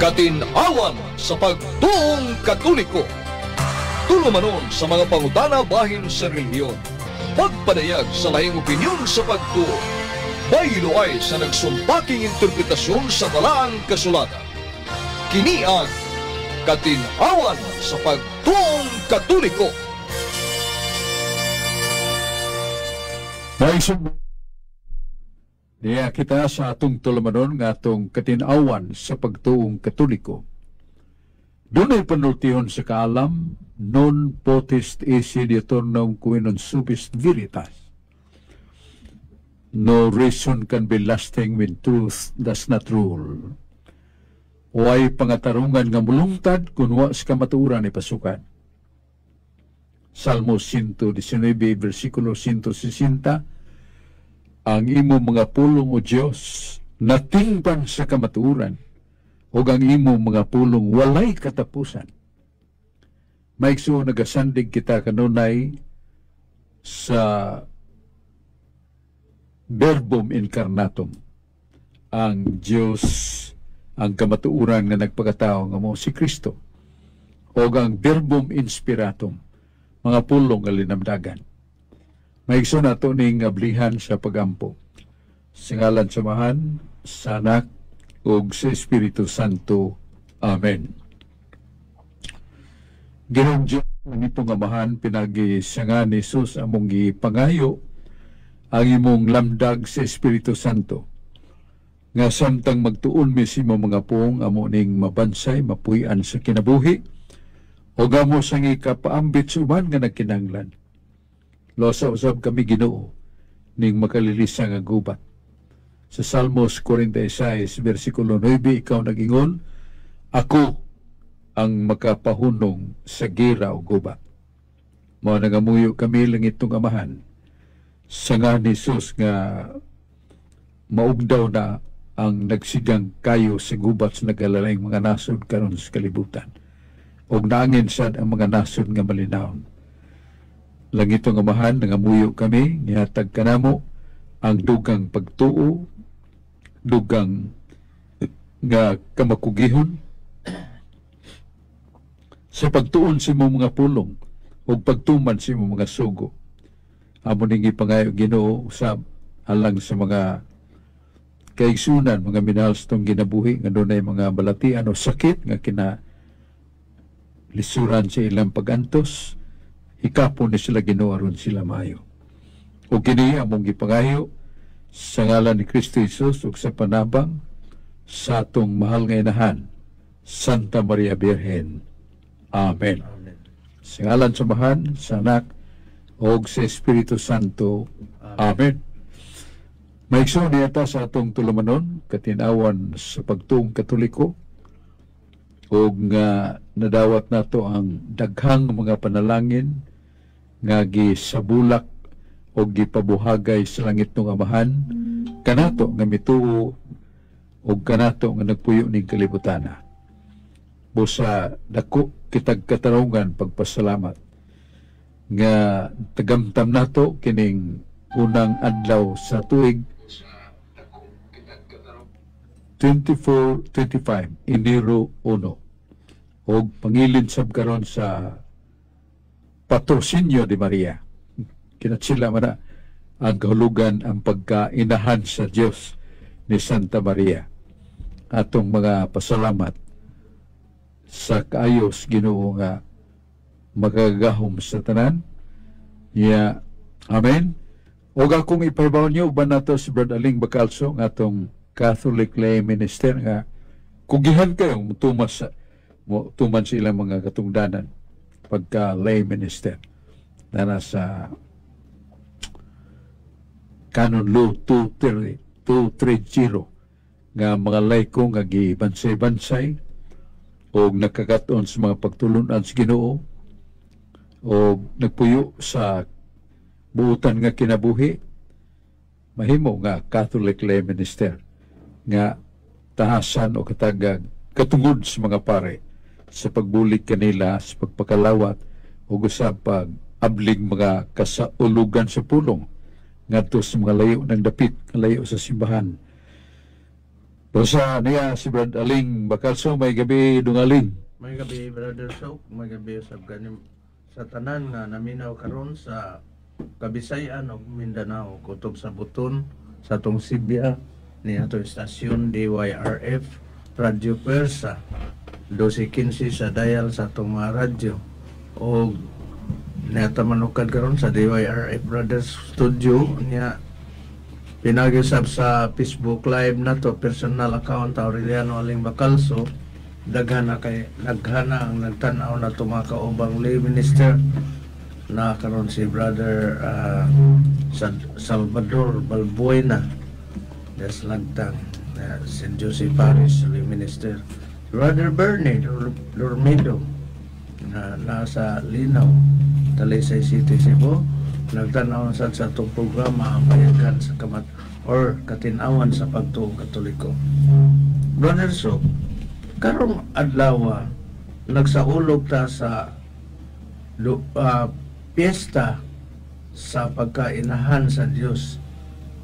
Katin-awan sa pagtuong Katoliko. Tulumanon sa mga pangutana bahin sa relihiyon. Pagpadayag sa lahing opinyon sa pagtuo. Baylo ay sa nagsumpaking interpretasyon sa Balaang Kasulatan. Kini ang Katin-awan sa pagtuong Katoliko. Niya kita sa atong tulumanon nga atong katin-awan sa pagtuong Katoliko. Dunay panultihon sa kaalam, non potest esse dieternum qui non subist veritas. No reason can be lasting when truth does not rule. Way pangatarungan nga mulungtad kun wa sa kamatuoran ipasukan. Salmo 119, versikulo 160, ang imo mga pulong, o Dios, natingban sa kamatuoran, ug ang imo mga pulong walay katapusan. Maigsoon, nagasandig kita kanunay sa Verbum Incarnatum, ang Dios, ang kamatuoran nga nagpakatao nga mo si Kristo, ug ang Verbum Inspiratum, mga pulong nga linamdagan. Maigsoon, ato ning ablihan sa pagampo. Sa ngalan sa Amahan, sa Anak, ug sa Espiritu Santo. Amen. Ginoong Diyos, langitnong Amahan, pinagi sa ngalan ni Jesus among gipangayo ang imong lamdag sa Espiritu Santo. Nga samtang magtuon mi sa imong mga puong, amo ning mabansay, mapuy-an sa kinabuhi, o amo sang ikapaambit sa uban nga nagkinahanglan. Luwasa usab kami, Ginoo, ning makalilisa nga gubat. Sa Salmos 46, versikulo 9, ikaw nag-ingon, "Ako ang makapahunong sa gira o gubat." Mao nangamuyo kami, langitnong Amahan, sa ngalan ni Jesus nga maugdaw na ang nagsigang kayo sa gubat sa nagalalaing mga nasod karon sa kalibutan. Og naangin sad ang mga nasod nga malinawon. Langitnong Amahan, nangamuyo kami, gihatag kanamo ang dugang pagtuo, dugang nga kamakugihon sa pagtuon sa imong mga pulong ug pagtuman sa imong mga sugo. Amo ning gipangayo, Ginoo, usab alang sa mga kaigsunan, mga minahal sa atong ginabuhi nga dunay mga balatian o sakit nga kina lisuran sa ilang pagantos, hikapon ni sila, Ginoo, aron sila maayo. Ug kini among gipangayo sa ngalan ni Kristo Jesus ug sa panabang sa atong mahal nga inahan, Santa Maria Birhen. Amen. Amen. Sa ngalan sa Amahan, sa Anak, ug sa Espiritu Santo. Amen. Maigsoon, niya ta sa atong tulumanon, Katin-awan sa pagtuong Katoliko, ug nga nadawat nato ang daghang mga panalangin nga gisabulak o gipabuhagay sa langitnong Amahan kanato nga mituo ug kanato nga nagpuyo ning kalibutana. Busa dako kitag katarungan pagpasalamat nga tagamtam nato kining unang adlaw sa tuig 2425, Enero 1, og pangilin sab karon sa patrosinyo de Maria. Kinatsila man na ang kahulugan ang pagkainahan sa Dios ni Santa Maria. Atong mga pasalamat sa kaayos, Ginoo nga magagahom sa tanan. Ya, amen. Og akong ipahibaw niyo, uban nato si Brad Aling Bacalso nga atong Catholic lay minister nga kugihan kayo tumas sa mo tuman sa ilang mga katungdanan pagka lay minister na nasa Canon Law 230 nga mga layko nga gibansay-bansay o nakakaton sa mga pagtulunan sa Ginoo o nagpuyo sa buutan nga kinabuhi, mahimo nga Catholic lay minister nga tahasan o katagag katungod sa mga pare sa pagbulig kanila sa pagpakalawat o sa pag-ablig mga kasaulugan sa pulong ngadto sa mga layo ng dapit nga layo sa simbahan. Dosa niya si Brad Aling Bacalso, maayong gabii, Dong Aling. Maayong gabii, Brother Sok, maayong gabii sa ganim sa tanan nga naminaw karon sa Kabisayan ug Mindanao, kutob sa buton sa atong Sibya ni atong istasyon DYRF Radio Persa 1215 sa dial sa atong mga radyo, og niata manukad karon sa DYRF Brothers Studio niya, pinagi sab sa Facebook Live nato, personal account Aureliano Aling Bacalso. Daghan na kay naghana ang nagtan-aw na mga kaubang lay minister na karon, si Brother Salvador Balbuena des Lagtang, St. Joseph Parish lay minister, Brother Bernie Dormido na nasa Linaw, Talisay City, Cebu, nagtanaw sad sa atong programa, ang Payagan sa Kamat or Katinawan sa Pagtuong Katoliko. Brother Sok, karong adlaw nagsaulog ta sa piyesta sa pagkainahan sa Dios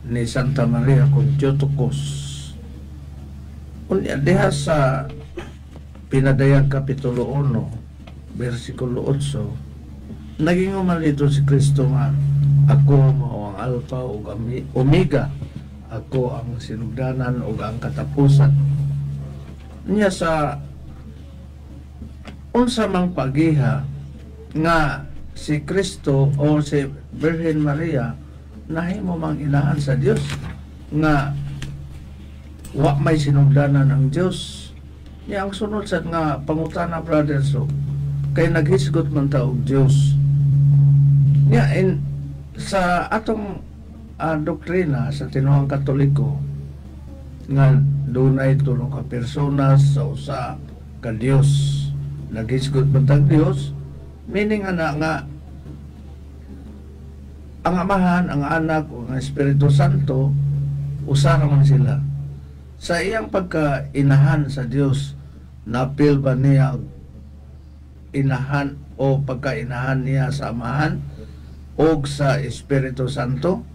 ni Santa Maria Theotokos. Unya diha sa Pinadayag Kapitulo 1, versikulo 8, naging dito si Kristo nga "Ako mao ang Alpha ug Omega, ako ang sinugdanan ug ang katapusan." Niya sa unsa mang pagiha nga si Kristo o si Virgin Maria nahimo mang inahan sa Dios nga wa may sinugdanan ang Dios? Niya ang sunod sa nga pangutana, Brother, so kay naghisgot man ta og Dios niya in sa atong doktrina sa tinuang Katoliko nga dunay tulo ka personas sa usa ka Dios. Naghisgot man tag Dios, meaning ana nga ang Amahan, ang Anak ug ang Espiritu Santo usa ra man sila. Sa iyang pagkainahan sa Dios, napil ba niya ang inahan o pagkainahan niya sa Amahan o sa Espiritu Santo?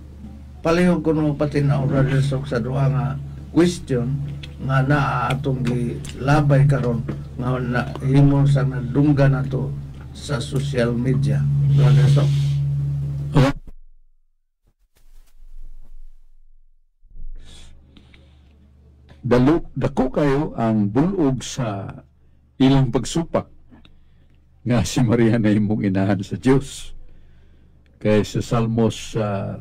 Palihog kuno patin-aw, Brother Sok, sa duha nga question nga naa atong gilabay karon nga na himo sa nadungga nato sa social media, Brother Sok. Dako kayo ang bulog sa ilang pagsupak nga si Maria na imong inahan sa Dios. Kay sa Salmos sa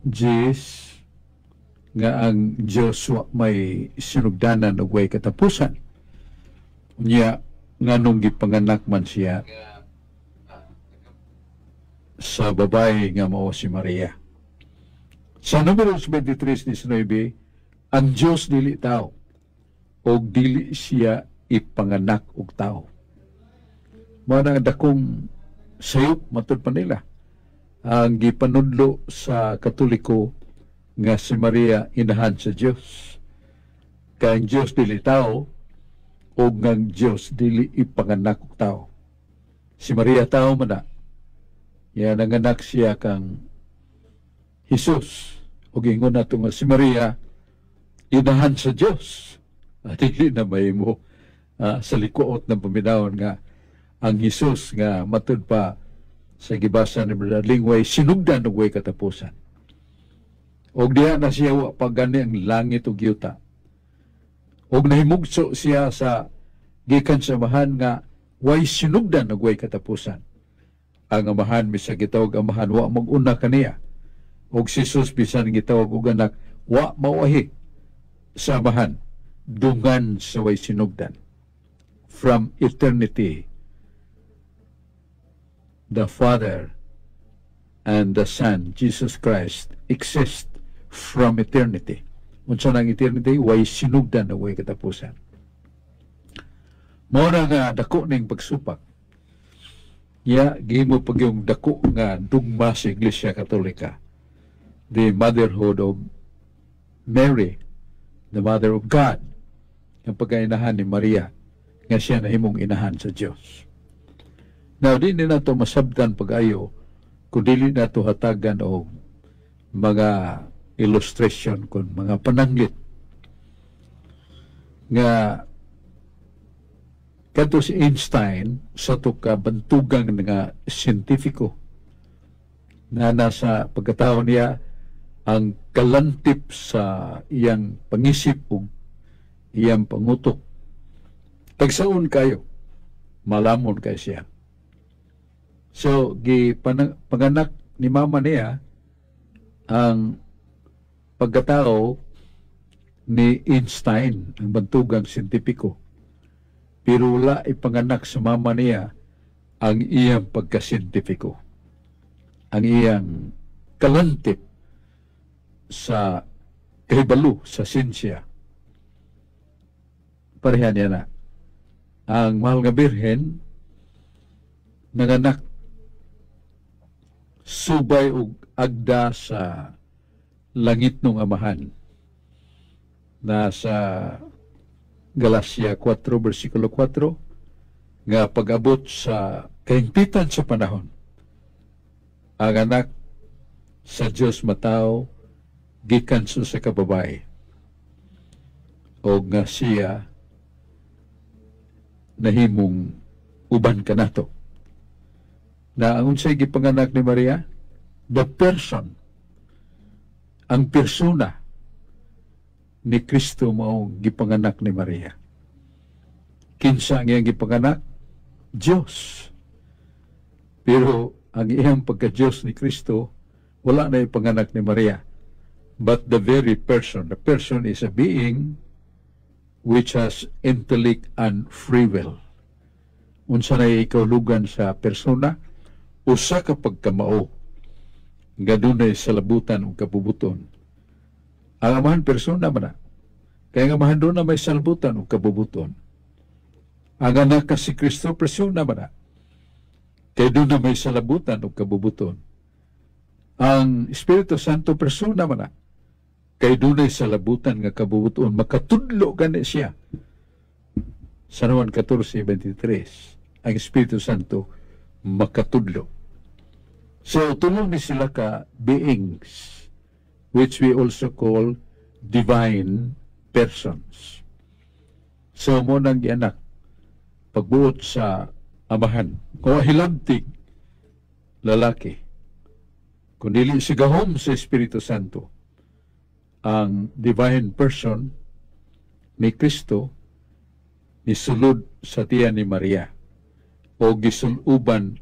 10 nga ang Dios wa may sinugdanan ug way katapusan. Unya nganong gipanganak man siya sa babae nga mao si Maria? Sa Numeros 23:19, ang Dios dili tao og dili siya ipanganak og tao. Mao na ang dakong sayop matud pa nila ang gipanudlo sa Katoliko nga si Maria inahan sa Dios. Kay ang Dios dili tao og ang Dios dili ipanganak og tao. Si Maria tao man na. Ya nanganak siya kang Jesus. Ug ingon nato nga si Maria inahan sa Dios. At dili na mahimo sa likuot ng paminawon nga ang Jesus nga matud pa sa gibasa ni Brother Lingway sinugdan og way katapusan. Og diha na siya wa pa gani ang langit ug yuta. Og nahimugso siya sa gikan sa Amahan nga way sinugdan ug way katapusan. Ang Amahan bisag gitawag Amahan wa mag-una kaniya. Og si Jesus bisan gitawag og Anak wa mawahi sa Amahan dungan sa way sinugdan. From eternity, the Father and the Son, Jesus Christ, exist from eternity. Unsa nang eternity? Way sinugdan o way katapusan. Mao na nga dako ning pagsupak. Ya, gihimo pag yung dako nga dugma sa Iglesia Katolika. The motherhood of Mary, the mother of God, ang pagkainahan ni Maria, nga siya nahimong inahan sa Dios. Now, di ni nato masabtan pag-ayo kung dili nato hatagan og mga Illustration kon mga pananglit nga kadto si Einstein sa to ka bantugang nga siyentifiko na nasa pagkatao niya ang kalantip sa iyang pangisip ug iyang pangutok. Tagsaon kayo, malamon kay siya. So, gi panganak ni mama niya ang pagkatao ni Einstein, ang bantugang siyentipiko. Pero wala ipanganak sa mama niya ang iyang pagkasiyentipiko. Ang iyang kalantip sa kahibalo sa siyensya. Pareha niya na. Ang mahal nga Birhen nanganak subay og agda sa langit ng Amahan. Nasa Galacia 4 versikulo 4 nga pag-abot sa kahimpitan sa panahon, ang anak sa Dios matawo gikan sa kababae o nga siya nahimong uban kanato. Na ang unsay gipanganak ni Maria, the person, ang persona ni Kristo mao gipanganak ni Maria. Kinsa ang iyang gipanganak? Diyos. Pero ang iyang pagka-Diyos ni Kristo, wala na ipanganak ni Maria. But the very person, the person is a being which has intellect and free will. Unsa na ikahulugan sa persona? Usa ka pagkamao nga dunay salabutan ug kabubuton. Ang Amahan, persona man na. Kaya ang Amahan doon na may salabutan ug kabubuton. Ang anak ka si Kristo, persona man na. Kaya doon na may salabutan ug kabubuton. Ang Espiritu Santo, persona man na. Kay dunay salabutan nga kabubuton, makatudlo gani siya. San Juan 14:23, ang Espiritu Santo makatudlo. So, tulo ni sila ka beings, which we also call divine persons. So, mo nang gianak, pagbuot sa Amahan, kung hilamtig, lalaki, kung dili si gahom sa Espiritu Santo, ang divine person ni Kristo ni sulod sa tiyan ni Maria o gisuluban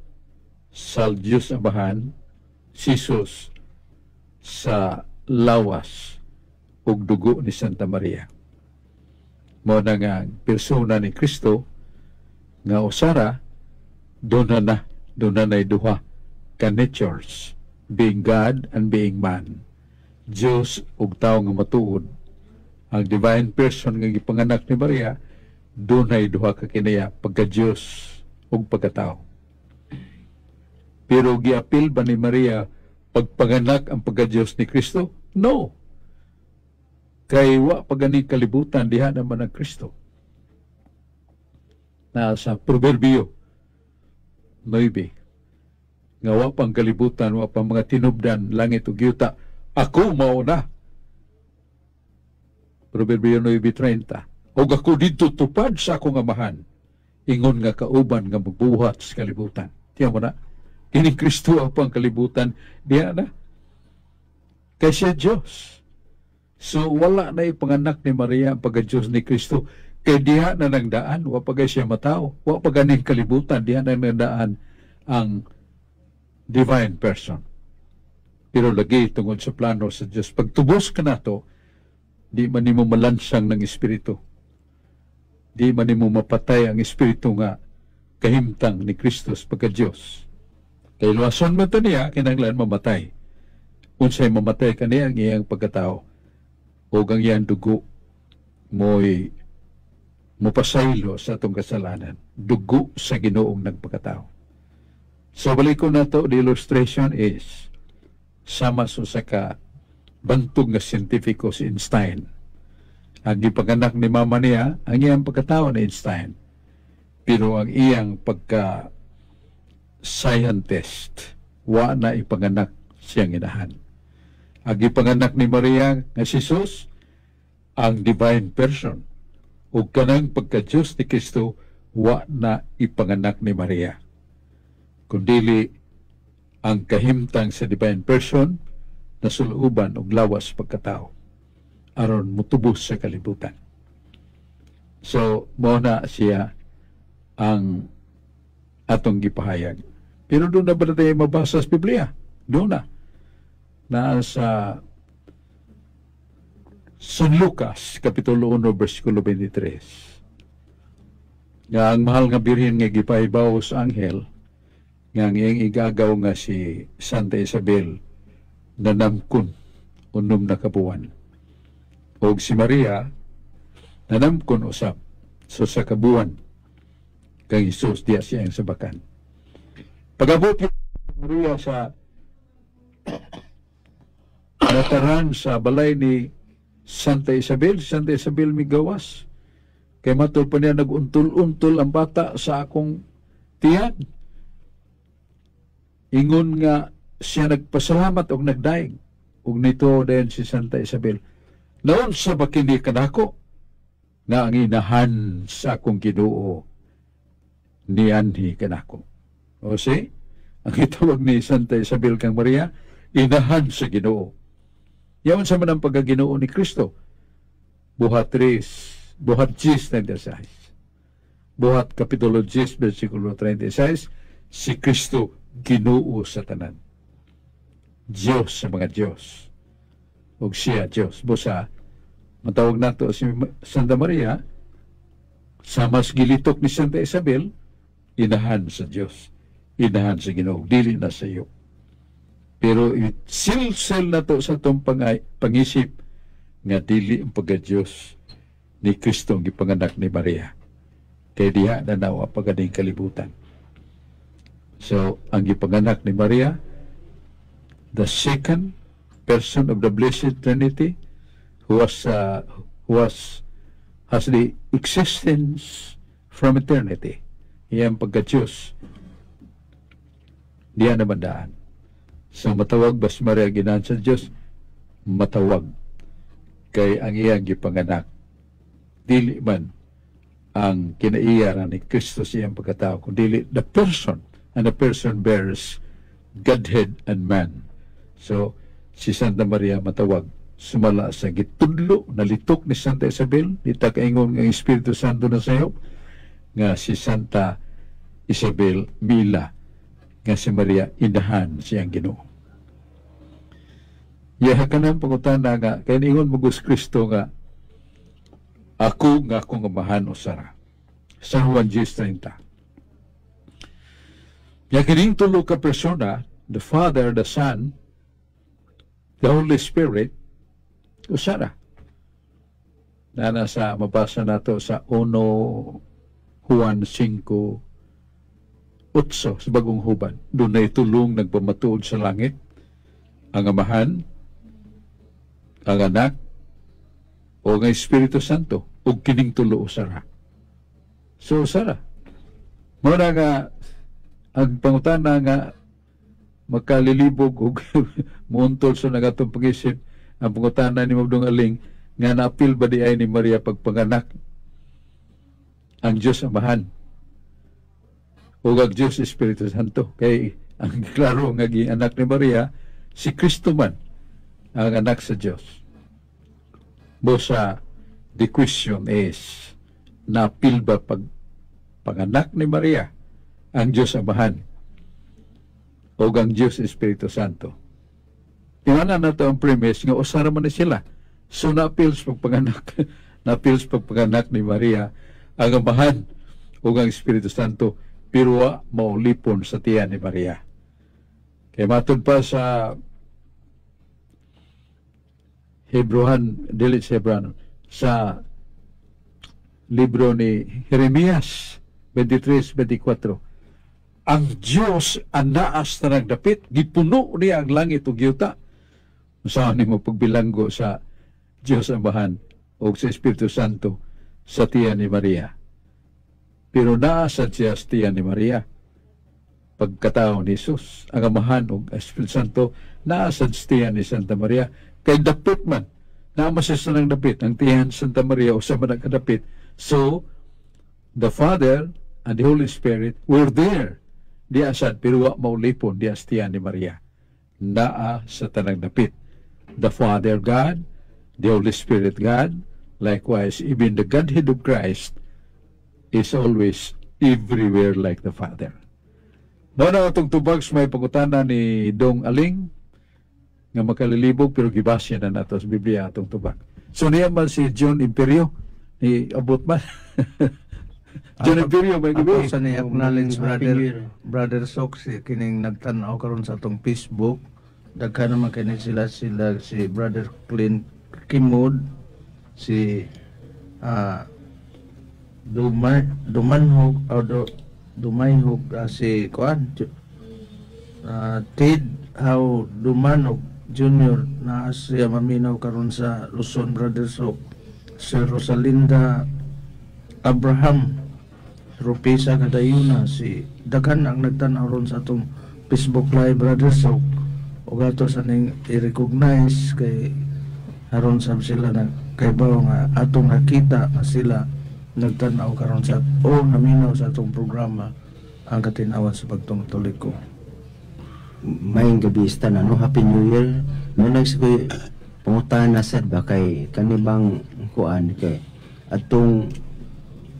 sa Diyos Amahan si Jesus sa lawas ug dugo ni Santa Maria. Mo na nga ang persona ni Kristo nga usara doon na duha ka natures, being God and being man. Diyos ug tao nga matuod. Ang divine person nga gipanganak ni Maria dunay duha ka kinaya, pagka Diyos ug pagkatao. Pero giapil ba ni Maria pagpanganak ang pagka-Diyos ni Kristo? No. Kay wa pa gani kalibutan diha naman ang Kristo. Na sa Proverbio 9 nga wa pang kalibutan, wa pang mga tinubdan, langit ug yuta, ako mao na. Proverbio 9:30. Og ako didto tupad sa akong Amahan, ingon nga kauban nga magbuhat sa kalibutan. Tiyan mo na, kining Kristo ang pang kalibutan, diha na. Kay siya Diyos. So wala na ipanganak ni Maria ang pagka-Diyos ni Kristo. Kay diha na nangdaan, wa pa kay siya matao, wa pa ganing kalibutan, diha na nangdaan ang divine person. Pero lagi tungod sa plano sa Diyos, pagtubos ka nato, di man nimo malansang ng Espiritu. Di man nimo mapatay ang Espiritu nga kahimtang ni Kristus pagka-Diyos. Kay luwason man to niya, kinahanglan mamatay. Unsay mamatay kaniya? Ang iyang pagkatao o ang iyang dugo mo'y mupasaylo sa atong kasalanan. Dugo sa Ginoong nagpakatao. So balik ko na to, the illustration is sama sa ka bantog nga siyentifiko si Einstein. Ang gipanganak ni mama niya, ang iyang pagkatao ni Einstein. Pero ang iyang pagka scientist, wa na ipanganak siyang inahan. Ang gipanganak ni Maria nga si Jesus ang divine person, ug kanang pagka-Diyos ni Kristo wa na ipanganak ni Maria, kundili ang kahimtang sa divine person nasuluban og lawas pagkatao aron mutubos sa kalibutan. So mao na siya ang atong gipahayag. Pero duna ba tayo mabasa sa Biblia? Duna. Naa sa San Lucas, Kapitulo 1, versikulo 23. Nga ang mahal nga birhen nga gipahibaw sa anghel, nga ang iyang igagaw nga si Santa Isabel nanamkon 6 na kabuwan. Og si Maria nanamkon usab so sa kabuwan kang Hesus diya siya ang sabakan. Pag-abot ni Maria sa nataran sa balay ni Santa Isabel, Santa Isabel migawas. Kay matol pa niya, "Naguntol-untol ang bata sa akong tiyan." Ingon nga siya nagpasalamat og nagdaig. Ug nito din si Santa Isabel, "Naunsa ba kini kanako nga ang inahan sa akong Ginoo nianhi kanako?" O si, ang itawag ni Santa Isabel kang Maria, inahan sa Ginoo. Yaon sa man ang pagkaginoo ni Kristo. Buhat 3, Buhat 10:36. Buhat Kapitulo 10, versikulo 36, si Kristo Ginoo sa tanan. Diyos sa mga Diyos. Ug siya Diyos. Busa, matawag nato si Santa Maria, sa mas gilitok ni Santa Isabel, inahan sa Diyos. Inahan sa Ginoo. Dili na sa iyo. Pero silsel na to sa itong pangisip nga dili ang pagka-Diyos ni Kristo ang gipanganak ni Maria. Kay diha na nawa paganing kalibutan. So, ang gipanganak ni Maria, the second person of the Blessed Trinity, who was has the existence from eternity. Iyang pagka-Diyos. Diya naman daan. So matawag ba si Maria ginahan sa Diyos? Matawag. Kay ang iyang gipanganak, dili man ang kinaiya ni Kristo sa iyang pagkatao, kundi the person, and the person bears Godhead and man. So, si Santa Maria matawag sumala sa gitudlo nalitok ni Santa Isabel, di ta kaingon nga ang Espiritu Santo na sayo, nga si Santa Isabel mila nga si Maria inahan siyang Ginoo. Yaha ka nang pangutana nga kay niingon mo si Kristo nga ako nga akong amahan usara. San Juan 10:30. Ya kining tulo ka persona, the Father, the Son, the Holy Spirit, usara. Na sa mabasa nato sa 1 Juan 5:8 sa Bagong Huban. Dunay tulong nagpamatuod sa langit, ang Amahan, ang Anak, o ang Espiritu Santo, ug kining tulo usara. So usara. Mao na nga ang pangutana nga makalilibog ug muuntol sa nagatong pag-isip, ang pangutana ni Mabdong Aling nga naapil ba di ay ni Maria pagpanganak ang Diyos Amahan ug ang Diyos Espiritu Santo, kay ang klaro nga anak ni Maria si Kristo man ang anak sa Diyos. Busa the question is, naapil ba pag panganak ni Maria ang Diyos Amahan o ang Diyos Espiritu Santo? Tiwanan na to ang premise nga usara man ni sila. So naapil sa pagpanganak, naapil sa pagpanganak ni Maria ang Amahan o ang Espiritu Santo, pero wa maulipon sa tiyan ni Maria. Kay matod pa sa Hebrohan, dili sa Hebrano, sa libro ni Jeremias 23:24, ang Diyos anaas na nagdapit, gipuno niya ang langit ug yuta. Saan mo pagbilanggo sa Diyos Amahan o sa Espiritu Santo sa tiyan ni Maria? Pero naa sa siya sa tiyan ni Maria. pagkatao ni Jesus. Ang Amahan ug Espiritu Santo naa sa tiyan ni Santa Maria kay dapit man naa man siya sa nang dapit ang tiyan Santa Maria usa man ang kadapit. So the Father and the Holy Spirit were there diya sad, pero wa maulipon diya sa tiyan ni Maria, naa sa tanang dapit. The Father God, the Holy Spirit God, likewise even the Godhead of Christ is always everywhere like the Father. Mao na atong tubag sa may pangutana ni Dong Aling nga makalilibog, pero gibasya na nato sa Biblia atong tubag. So niya man si John Imperio ni abot man. John Imperio, may gabi. Ako sa ni acknowledge, Happy brother New Year. Brother Sok, si kining nagtan-aw karon sa atong Facebook. Daghan naman kini sila sila si Brother Clint Kimod, si Dumay Dumanhog o do, Dumayhog, si kuan Ted How Dumanog Jr. na siya maminaw karon sa Luzon, Brother Sok, si Rosalinda Abraham Rupisa Kadayuna, si daghan ang nagtan-aw ron sa atong Facebook Live, Brother Sok, ug ato sa ning i-recognize kay aron sab sila na kay nga atong nakita nga sila nagtan-aw karon sa o naminaw sa atong programa, Ang Katin-awan sa Pagtuong Katoliko. Maayong gabi sa tanan, no? Happy New Year. No, nagsakoy pangutana sad ba kay kanibang kuan kay atong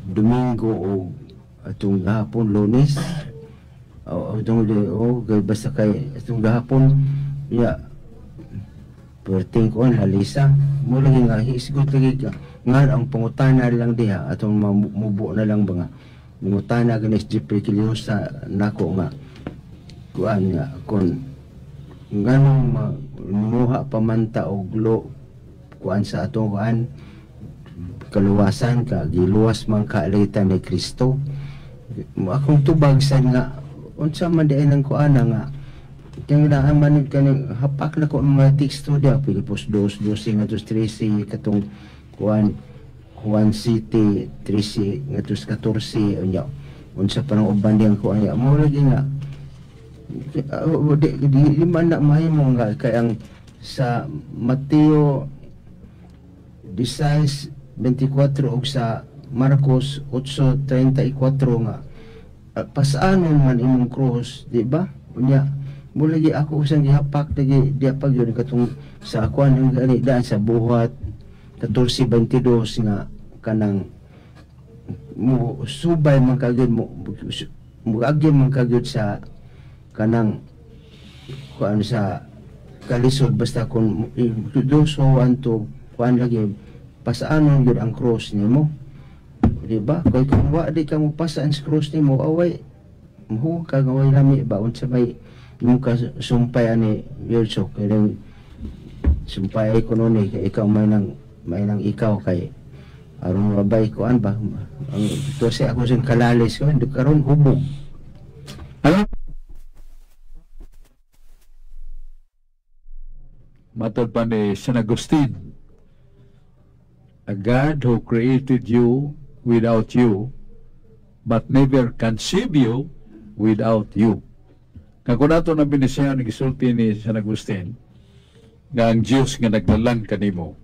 Domingo o atong gahapon Lunes o atong o kay basta kay atong gahapon ya perting kuan halisa mo lagi nga hisgot lagi ka nga ang pangutana lang diha atong mubo na lang ba nga mangutana gani si Jeffrey Kiliosa nako nga kuan nga kon nganong muha pa man ta og lo kuan sa atong kuan kaluwasan ka giluwas man ka alita ni Kristo. Akong tubag sad nga unsa man diay nang kuana nga kaya nga man kaning hapak na ko ang mga teksto diha, Filipos 2:12 ngadto 13, katong kuan Juan City 13 ngadto 14, unya unsa pa nang uban diyang kuan niya mo lagi nga di man na mahimo nga kay ang sa Mateo 16:24 ug sa Marcos 8:34 nga pasaanon man imong cross, di ba? Unya mo lagi ako usang gihapak lagi diya pag yun katong sa kuan ang gani daan sa Buhat 14:22 nga kanang mo subay man kagyud mo muagi man kagyud sa kanang kuan sa kalisod basta kung those who want to kuan lagi pasaanon gyud ang cross nimo, di ba? Kay kung wa di ka mo pasaan sa cross nimo, away muhuga ka nga way lami ba, unsa may imo ka sumpay ani Yolso kay nang sumpay ko noon kay ikaw may nang ikaw kay aron mabay kuan ba ang tusi ako sa kalalis ko hindi karon hubog. Alam matod pa ni San Agustin, a God who created you without you but never conceived you without you. Nga kung nato na binisaya ang gisulti ni San Agustin nga ang Dios nga naglalang kanimo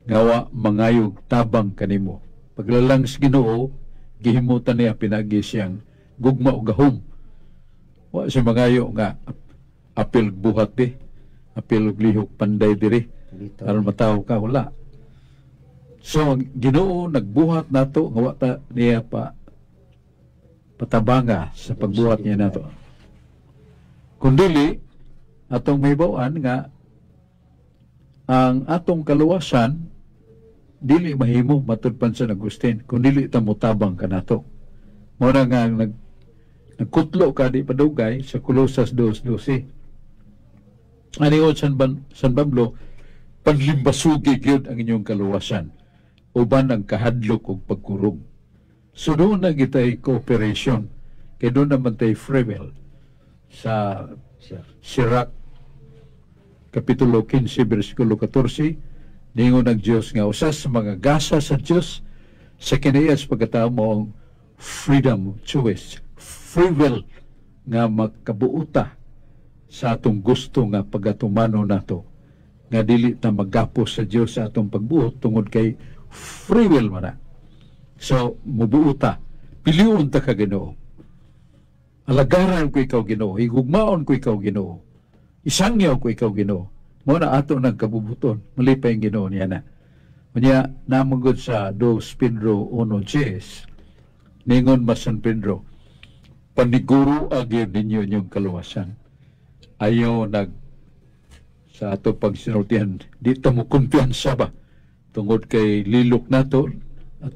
nga wa mangayog tabang kanimo. Paglalang sa Ginoo, gihimutan niya pinagi siyang gugma o gahom. Wa siya mangayo nga apil buhat di, apil og lihok panday diri aron matawo ka, wala. So ang Ginoo nagbuhat nato nga wa ta niya pa patabanga sa pagbuhat niya nato. Kun dili atong mahibaw-an nga ang atong kaluwasan dili mahimo matud pa San Agustin kun dili ta motabang kanato. Mao na nga nagkutlo ka di padugay sa Colosas 2:12. Ani o San Pablo, panlimbasugi gyud ang inyong kaluwasan uban ang kahadlok og pagkurog. So doon na gitay cooperation kay doon naman tay free will sa Sirach Kapitulo 15 versikulo 14, ningon ang Dios nga usa sa mga gasa sa Dios sa kinias pagkatao mo ang freedom of choice, free will. nga makabuuta sa atong gusto nga pagatumano nato, nga dili ta maggapos sa Dios sa atong pagbuot tungod kay free will man na. So mubuota, piliun ta ka, Ginoo. Alagaran ko ikaw, Ginoo. Higugmaon ko ikaw, Ginoo. Isangyaw ko ikaw, Ginoo. Mo na ato nang kabubuton. Malipay ang Ginoo niya na. Unya namugod sa 2 Pedro 1:10, ningon ba San Pedro, "Paniguro gyud ninyo inyong kaluwasan." Ayaw nag sa ato pagsinultihan, di ta mo kumpiyansa ba tungod kay lilok nato at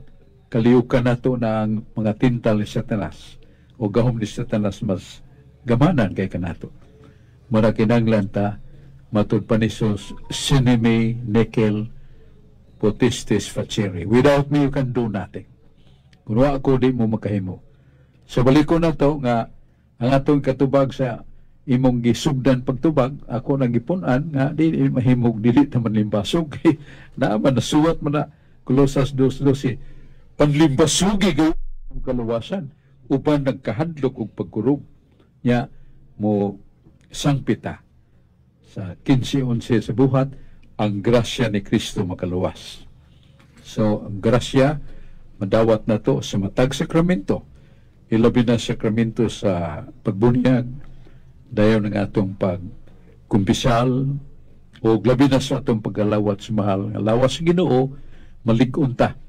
kaliukan nato na ang mga tintal ni Satanas o gahom ni Satanas mas gamanan kay kanato. Mara kinanglan ta, matud pa ni Jesus, "Sine me nihil potestis facere." Without me, you can do nothing. Kung wa ako, di mo makahimo. So baliko na to nga ang atong katubag sa imong gisugdan pagtubag, ako nang gipun-an nga di mahimog dili ta manlimbasog kay naa man, nasuwat man na Kolosas 2:12, "Panlimbasugi gaw ang kaluwasan uban nagkahadlok og pagkurog." Nya mo sangpita sa 15:11 sa Buhat, ang grasya ni Kristo makaluwas. So ang grasya madawat na to sa matag sakramento, ilabi na sakramento sa pagbunyag, dayon ng atong pagkumpisal o labi na sa atong paggalawat sa mahal nga lawas sa Ginoo, malig-on ta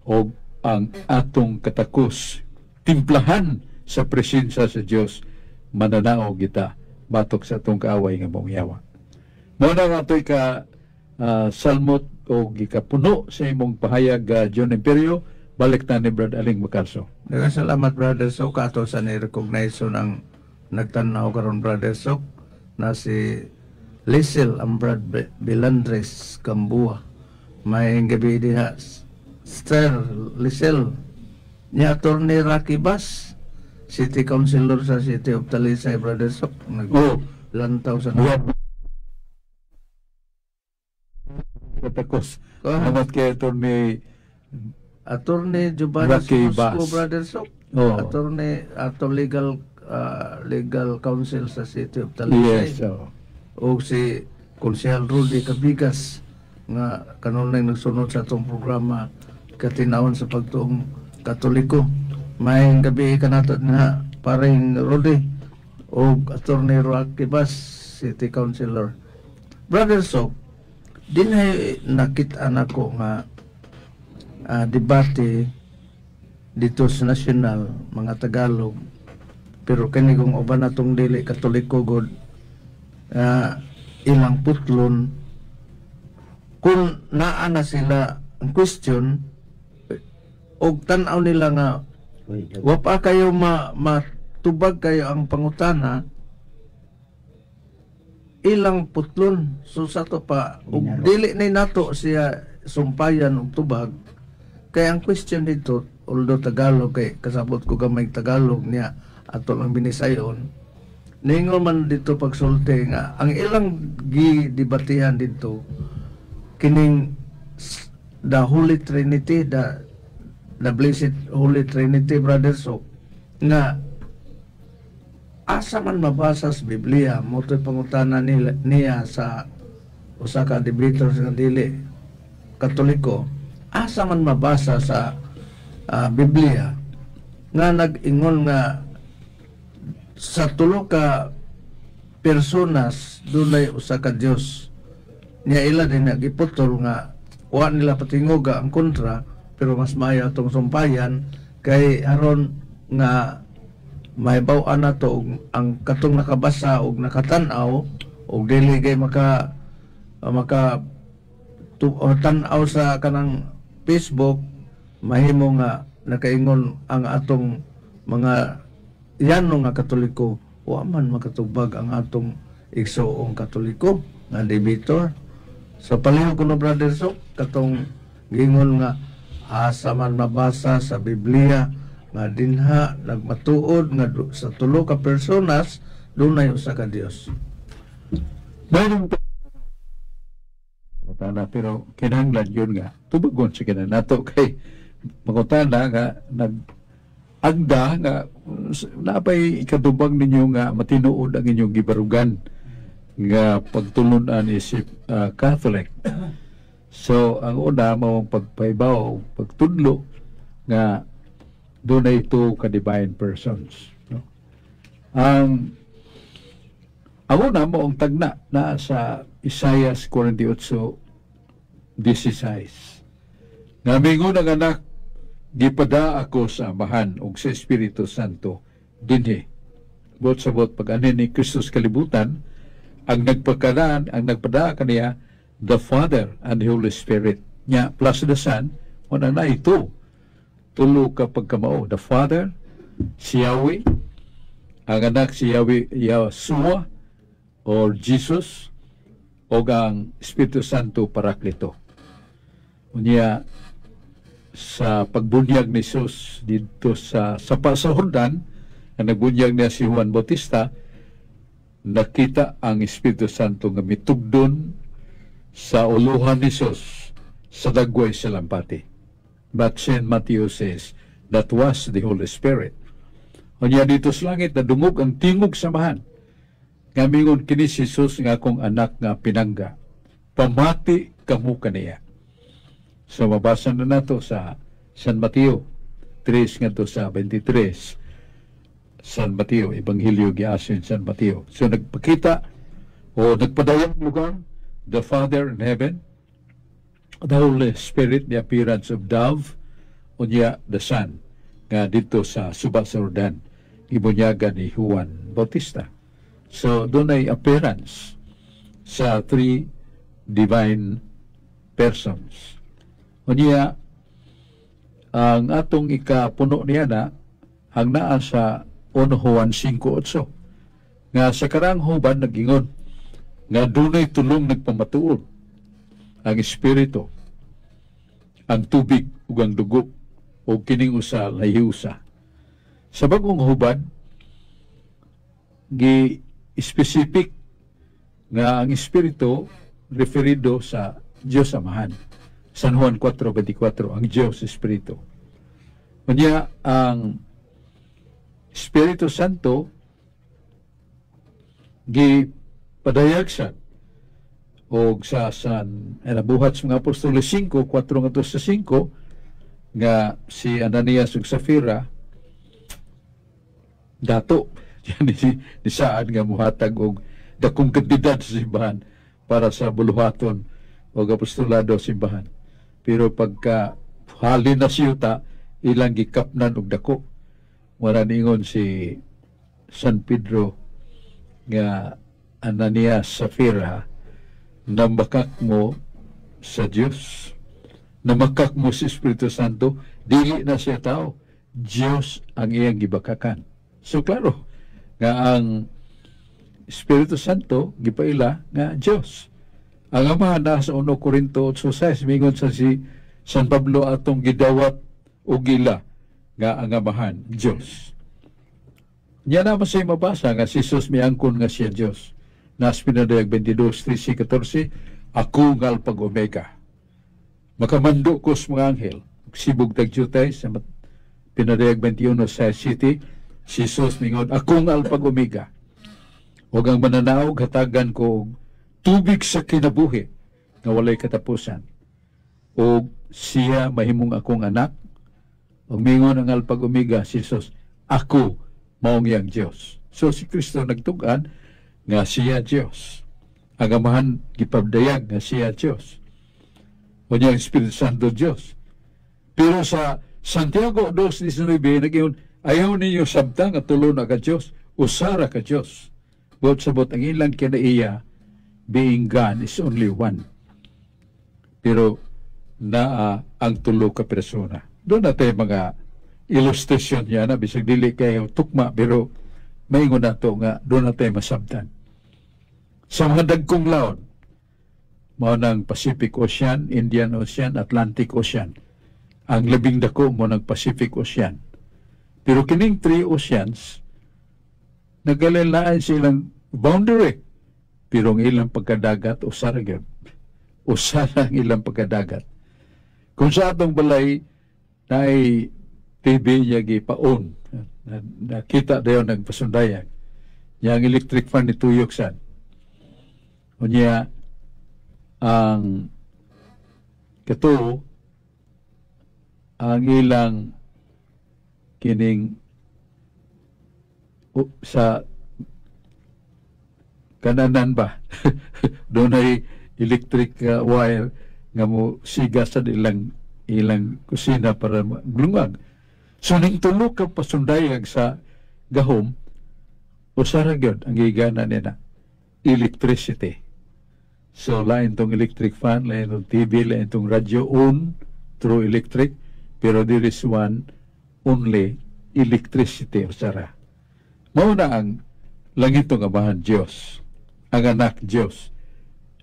og ang atong katakos timplahan sa presensya sa Dios, mananaog kita batok sa atong kaaway nga maong yawa. Mao na nga atoy ka salmot o gikapuno sa imong pahayag, John Imperio. Balik na ni Brad Aling Macarso. Daghang salamat, Brother Sok. Ato sa ni-recognize ng nagtanaw karon, Brother Sok, na si Liesel Ambrad Belandres Gambua. May gabi diha, Sir Liesel. Ni Attorney Rocky Bass, City Councilor sa City of Talisay, Brother Sok. Naglantaw sa Buhat katakos. Oh. Salamat kay Attorney Attorney Giovanni Rocky Sosco, Bass. Brother Sok. Attorney ato legal legal counsel sa City of Talisay. O si Konsehal Rudy Cabigas nga kanunay nagsunod sa atong programa Katinawon sa Pagtuong Katoliko. Maayong gabi kanato na, paring Rudy o Attorney Rocky Bass, City Councilor. Brother Sok, dinhay nakita nako nga debate dito sa national, mga Tagalog, pero kini kung uban natong dili Katoliko god, ilang putlon kung naa na sila ang question og tan-aw nila nga wa pa kayo ma matubag kayo ang pangutana, ilang putlon. So sa to pa og Binaro. Dili ni nato siya sumpayan og tubag kay ang question dito, although Tagalog, kay kasabot ko gamay Tagalog niya, ato lang binisayon. Ningon man dito pagsulti nga ang ilang gidebatihan dito kining the Holy Trinity, the Blessed Holy Trinity, Brother So, nga asa man mabasa sa Biblia mo to'y pangutana nila, niya sa usa ka debater sa dili Katoliko, asa man mabasa sa Biblia nga nag-ingon nga sa tulo ka personas dunay usa ka Dios? Niya ila din nagiputol nga wa nila patingoga ang kontra, pero mas maayo atong sumpayan kay aron nga mahibaw-an nato og ang katong nakabasa og nakatan-aw og dili kay maka maka tu, o tan-aw sa kanang Facebook, mahimo nga nakaingon ang atong mga yano nga Katoliko, wa man makatubag ang atong igsuong Katoliko nga debater. So palihog kuno, Brother So, katong gingon nga asa man mabasa sa Biblia nga dinha nagmatuod nga sa tulo ka personas dunay usa ka Dios? Mayroon pangutana, pero kinahanglan yun nga tubagon sa kina nato kay mangutana nga nag Agda nga napay ikatubang ninyo nga matinuod ang inyong gibarugan nga pagtulunan isip Catholic. So ang una mao ang pagpahibaw, pagtudlo nga dunay two ka divine persons, no? Ang una mao ang tagna na sa Isaiah 48:16. Nga mingon ang Anak, "Gipada ako sa Amahan ug sa Espiritu Santo dinhi." Buot sabot, pag anhi ni Kristo sa kalibutan, ang nagpakalaan, ang nagpada kaniya, the Father and the Holy Spirit. Nya plus the Son, wala na ito. Tulo ka pagkamao. The Father, si Yahweh, ang Anak si Yahweh, Yahshua, or Jesus, o ang Espiritu Santo, Paraklito. Unya, sa pagbunyag ni Jesus dito sa sapa sa Jordan, ang nagbunyag niya si Juan Bautista, nakita ang Espiritu Santo nga mitugdon sa uluhan ni Jesus sa dagway sa lampati. But St. Matthew says that was the Holy Spirit. Unya dito sa langit, nadungog ang tingog sa Amahan nga mingon, "Kini si Jesus nga akong Anak nga pinangga. Pamati kamo kaniya." So mabasa na nato sa San Mateo 3 ngadto sa 23. San Mateo, Ebanghelyo giasin San Mateo. So nagpakita o nagpadayag lugar, the Father in heaven, the Holy Spirit, the appearance of dove, unya the Son nga dito sa Suba sa Jordan gibunyagan ni Juan Bautista. So dunay appearance sa three divine persons. Unya ang atong ikapuno niya na ang naa sa 1 Juan 5:8 nga sa karang huban nagingon nga dunay tulong nagpamatuod, ang Espiritu, ang tubig ug ang dugo, ug kining usa lahiusa. Sa Bagong Hubad, gi specific nga ang Espiritu referido sa Diyos Amahan. San Juan 4:24, ang Diyos Espiritu. Unya ang Espiritu Santo gi padayag sa og sa San nabuhat sa mga Apostoles 5:4 ngadto sa 5 nga si Ananias ug Safira dato ni, ni saan nga muhatag og dakong kantidad sa simbahan para sa buluhaton og apostolado sa simbahan, pero pagka halin na siyuta, ilang gikapnan og dako. Wala ningon si San Pedro nga, "Ananias, Safira, nambakak mo sa Dios, namakak mo sa Espiritu Santo, dili na siya tao, Dios ang iyang gibakakan." So klaro nga ang Espiritu Santo gipaila nga Dios. Ang Ama na sa 1 Corinto 8:6, mingon sa si San Pablo, atong gidawat og gila nga ang Amahan Dios. Nya naman siya mabasa nga si Jesus miangkon nga siya Dios. Nas Pinadayag 22, 13, 14, "Ako nga Alpha ug Omega. Makamando ko sa mga anghel. Sibog tagyutay." Sa Pinadayag 21 sa City, si Jesus mingon, "Ako nga Alpha ug Omega. Og ang mananaog, hatagan ko og tubig sa kinabuhi nga walay katapusan. Og siya mahimong akong anak." Og mingon ang Alpha ug Omega, si Jesus, "Ako maong iyang Dios." So si Kristo nagtug-an nga siya Dios. Ang Amahan gipadayag nga siya Dios. Unya ang Espiritu Santo, Dios. Pero sa Santiago 2:19 nag-ingon, "Ayaw ninyo sabta nga tulo na ka Dios, usara ka Dios." Buot sabot, ang ilang kinaiya, being God is only one. Pero naa ang tulo ka persona. Doon natin mga illustration niya na bisag dili kayo tukma, pero maingon nato nga doon natin masabtan. Sa mga dagkong laon, mao ng Pacific Ocean, Indian Ocean, Atlantic Ocean. Ang labing dako mo ng Pacific Ocean. Pero kining three oceans, nagalain silang boundary. Pero ang ilang pagkadagat, usa ra gyud. Usa ang ilang pagkadagat. Kung sa atong balay, naay TV niya gipa-on. Nakita dayon nagpasundayag. Nya ang electric fan nituyok sad. Unya ang kato ang ilang kining sa kananan ba, dunay electric wire nga mo siga sa ilang ilang kusina para maglungag. So ning tulo ka pasundayag sa gahom, usara gyud ang gigana nila, electricity. So lain tong electric fan, lain tong TV, lain tong radyo on through electric, pero there is one only electricity, usara. Mao na ang langitong Amahan Dios, ang Anak Dios,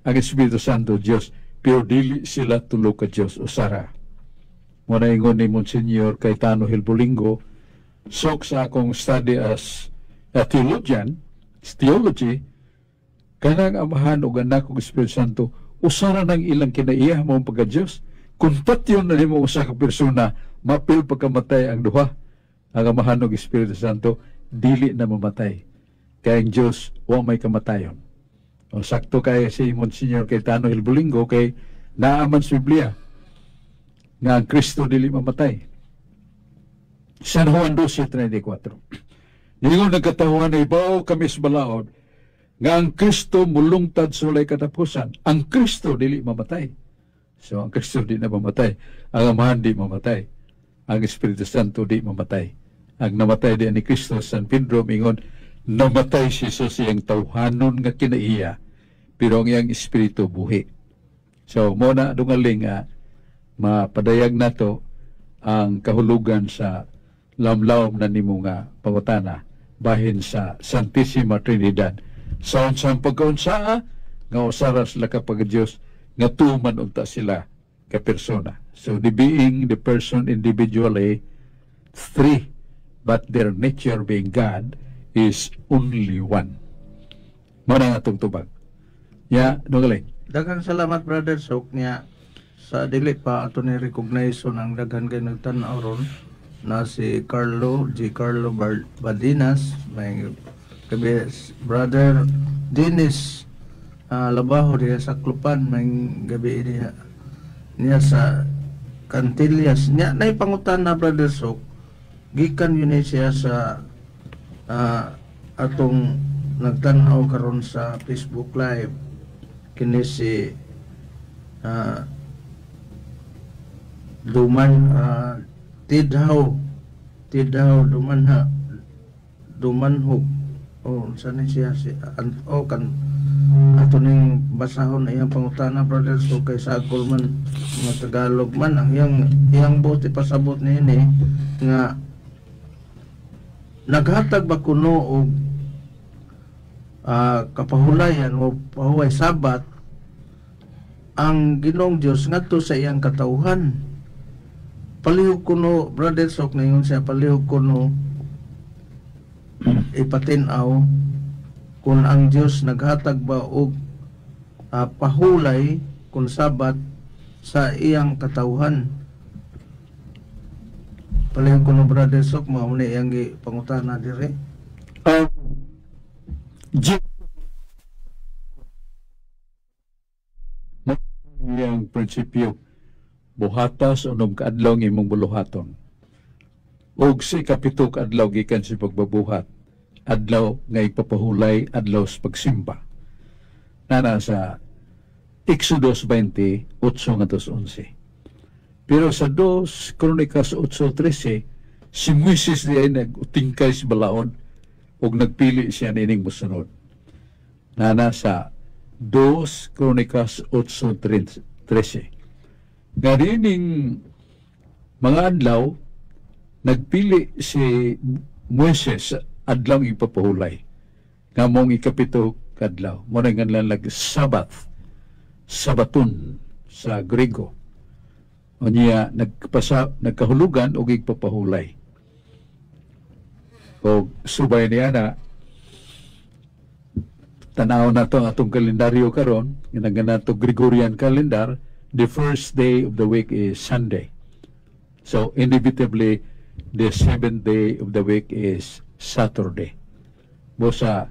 ang Espiritu Santo Dios, pero dili sila tulo ka Dios, usara. Mao na ingon ni Monsignor Cayetano Gelbolingo, sok sa akong study as a theologian, theology, kanang Amahan ug Anak ug Espiritu Santo, usara nang ilang kinaiya mo ang pagka-Diyos. Kung patyon na nimo usa ka persona, mapil pagkamatay ang duha. Ang Amahan ug Espiritu Santo, dili na mamatay. Kaya ang Diyos, wa may kamatayon. O, sakto kay si Monsignor Cayetano Gelbolingo kay naaman sa Biblia nga ang Kristo dili mamatay. San Juan 12:34. Ningon nagkatahuan na ibaw kami sa balaod nga ang Kristo mulungtad sa walay katapusan. Ang Kristo dili mamatay. So ang Kristo di na mamatay. Ang Amahan di mamatay. Ang Espiritu Santo di mamatay. Ang namatay di ni Kristo, San Pedro mingon, namatay si Jesus iyang tawhanon nga kinaiya, pero ang iyang espiritu buhi. So mo na dungaling nga mapadayag nato ang kahulugan sa lamlawom na nimo nga pangutana bahin sa Santissima Trinidad. Sa unsang pagkaunsaa nga usara sila kapag Diyos nga tuman unta sila ka persona. So the being, the person individually three, but their nature being God is only one. Mao na atong tubag. Ya, dungaling. Daghang salamat, Brother Sok. Niya sa dili pa ato ni recognize ang daghan kay nagtan-aw ron na si Carlo G. Carlo Badinas, may gabi. Brother Dennis Labaho diha sa Klupan, may gabi diha niya sa Cantillas. Niya nay pangutana, Brother Sok, gikan yun ni siya sa atong nagtan-aw karon sa Facebook Live, kini si Duman Tidhaw Tidhaw Dumanha Dumanhog. Oh, unsa ni siya si an, oh, kan ato ning basahon iyang pangutana, Brother, so kay sagol man mga Tagalog man ang iyang iyang buot ipasabot niini nga naghatag ba kuno og kapahulayan o pahuway, Sabat, ang Ginoong Dios ngadto sa iyang katawhan. Palihog kuno, Brother Sok, ngayon siya palihog kuno ipatin-aw kung ang Dios naghatag ba og pahulay kung Sabat sa iyang katawhan. Palihog kuno, Brother Sok, mao ni iyang gipangutana dire. Iyang prinsipyo, buhatas unom ka adlaw ang imong buluhaton. Ug si kapito ka adlaw gikan sa pagbabuhat, adlaw nga ipapahulay, adlaw sa pagsimba. Nana sa Exodus 20, 8 ngadto sa 11. Pero sa 2 Kronikas 8:13, si Moises di ay nag-utingkay sa balaod ug nagpili siya niining mosunod. Nana sa 2 Kronikas 8:13. Nga niining mga adlaw, nagpili si Moises adlaw ipapahulay. Nga mong ikapito kadlaw. Mo na nga lag Sabbath, Sabaton sa Grego. O niya nagkahulugan og igpapahulay. O subay niya na tanaw na to ang atong kalendaryo karon, nga to Gregorian calendar, the first day of the week is Sunday. So inevitably The seventh day of the week is Saturday. Busa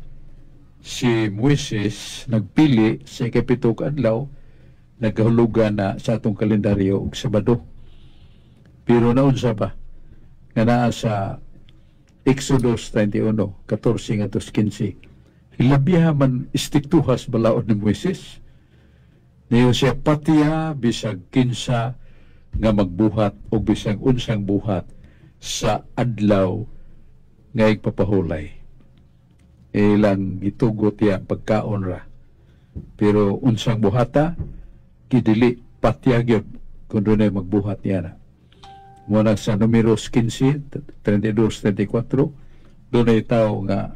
si Moises nagpili sa ikapito ka adlaw, nagkahulugan na sa atong kalendaryo og Sabado. Pero naunsa ba? Nga naa sa Exodus 31:14 ngadto 15. Hilabya man istriktuhas balaod ni Moises. Niyo siya, "Patiya bisag kinsa nga magbuhat o bisag unsang buhat sa adlaw nga igpapahulay." Ilang gitugot iya pagkaon ra. Pero unsang buhata, gidili, patya gyud kung dunay magbuhat niya na. Muna sa Numeros 15, 32, 34, dunay tao nga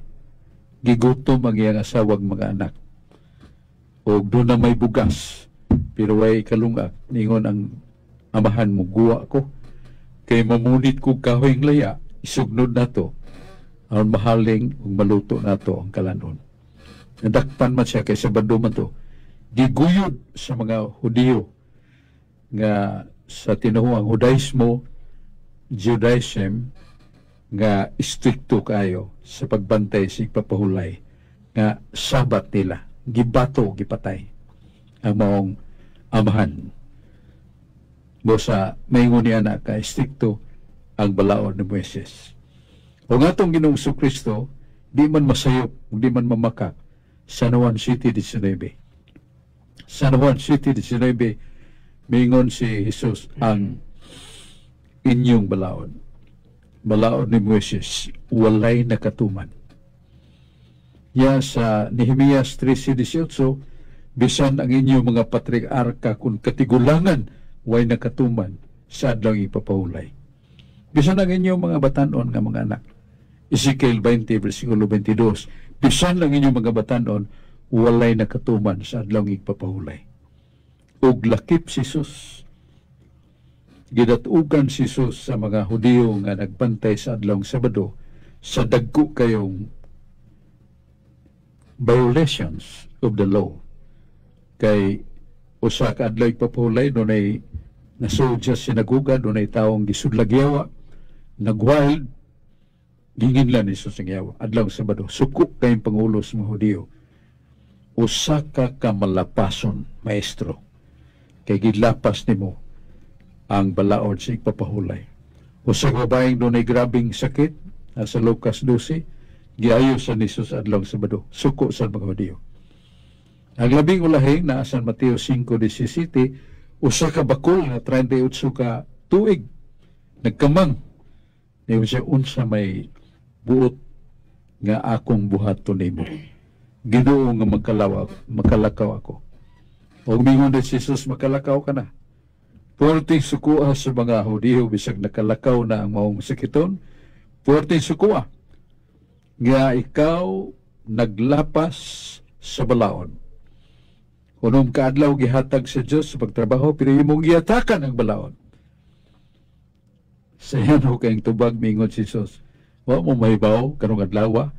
gigutom ang iyang asawag, mga anak. O doon na may bugas, pero way kalungag. Ningon ang amahan mo, "Guwa ko. Kay mamunit ko kahoy laya, isugnod nato. Aron mahaling ug maluto nato ang kalanon." Nadakpan man siya kay Sabado man to. Giguyod sa mga Hudiyo nga sa tinuoang Judaismo, Judaism, nga istrikto kayo sa pagbantay sa ipapahulay nga Sabat nila. Gibato, gipatay ang maong amahan. Busa maingon niya na ka istrikto ang balaod ni Moises. O nga atong Ginoong Kristo, di man masayop, di man mamakak. San Juan 7:19. San Juan 7:19, mingon si Jesus, "Ang inyong balaod, balaod ni Moises, walay nakatuman." Ya sa Nehemias 13:18, "Bisan ang inyong mga patriarka kun katigulangan, way nakatuman sa adlaw ipapahulay. Bisan ang inyong mga batanon nga mga anak." Ezekiel 20, versikulo 22, "Bisan lang inyong mga batanon, walay nakatuman sa adlaw ipapahulay." Ug lakip si Jesus. Gidatugan si Jesus sa mga Hudiyo nga nagbantay sa adlaw Sabado sa dagko kayong violations of the law. Kay usa ka adlaw ipapahulay, dunay nasud sa sinaguga, dunay taong gisudlag yawa, nagwild, ginginlan ni Jesus ang yawa. Adlaw Sabado, suko kayong pangulo sa mga Hudiyo. "Usa ka kamalapason, maestro, kay gilapas nimo ang balaod sa igpapahulay." Usa ka babaeng dunay grabing sakit, nasa Lucas 12, giayo sa ni Jesus adlaw Sabado, suko sa mga Hudiyo. Ang labing ulahing na San Mateo 5:17, usa ka bakol nga 38 ka tuig nagkamang. Niyo siya, "Unsa may buot nga akong buhaton nimo, Ginoo, nga makalakaw ako?" Og mingon din si Jesus, "Makalakaw ka na." Puwerteng sukua sa mga Hudiyo bisag nakalakaw na ang maong sakiton. Puwerteng sukua nga ikaw naglapas sa balaod. 6 ka adlaw gihatag sa Dios sa pagtrabaho, pero imong gihatakan ang balaod. Sa yan ho kayong tubag, mingon si Jesus, "Wa mo mahibaw karong adlaw,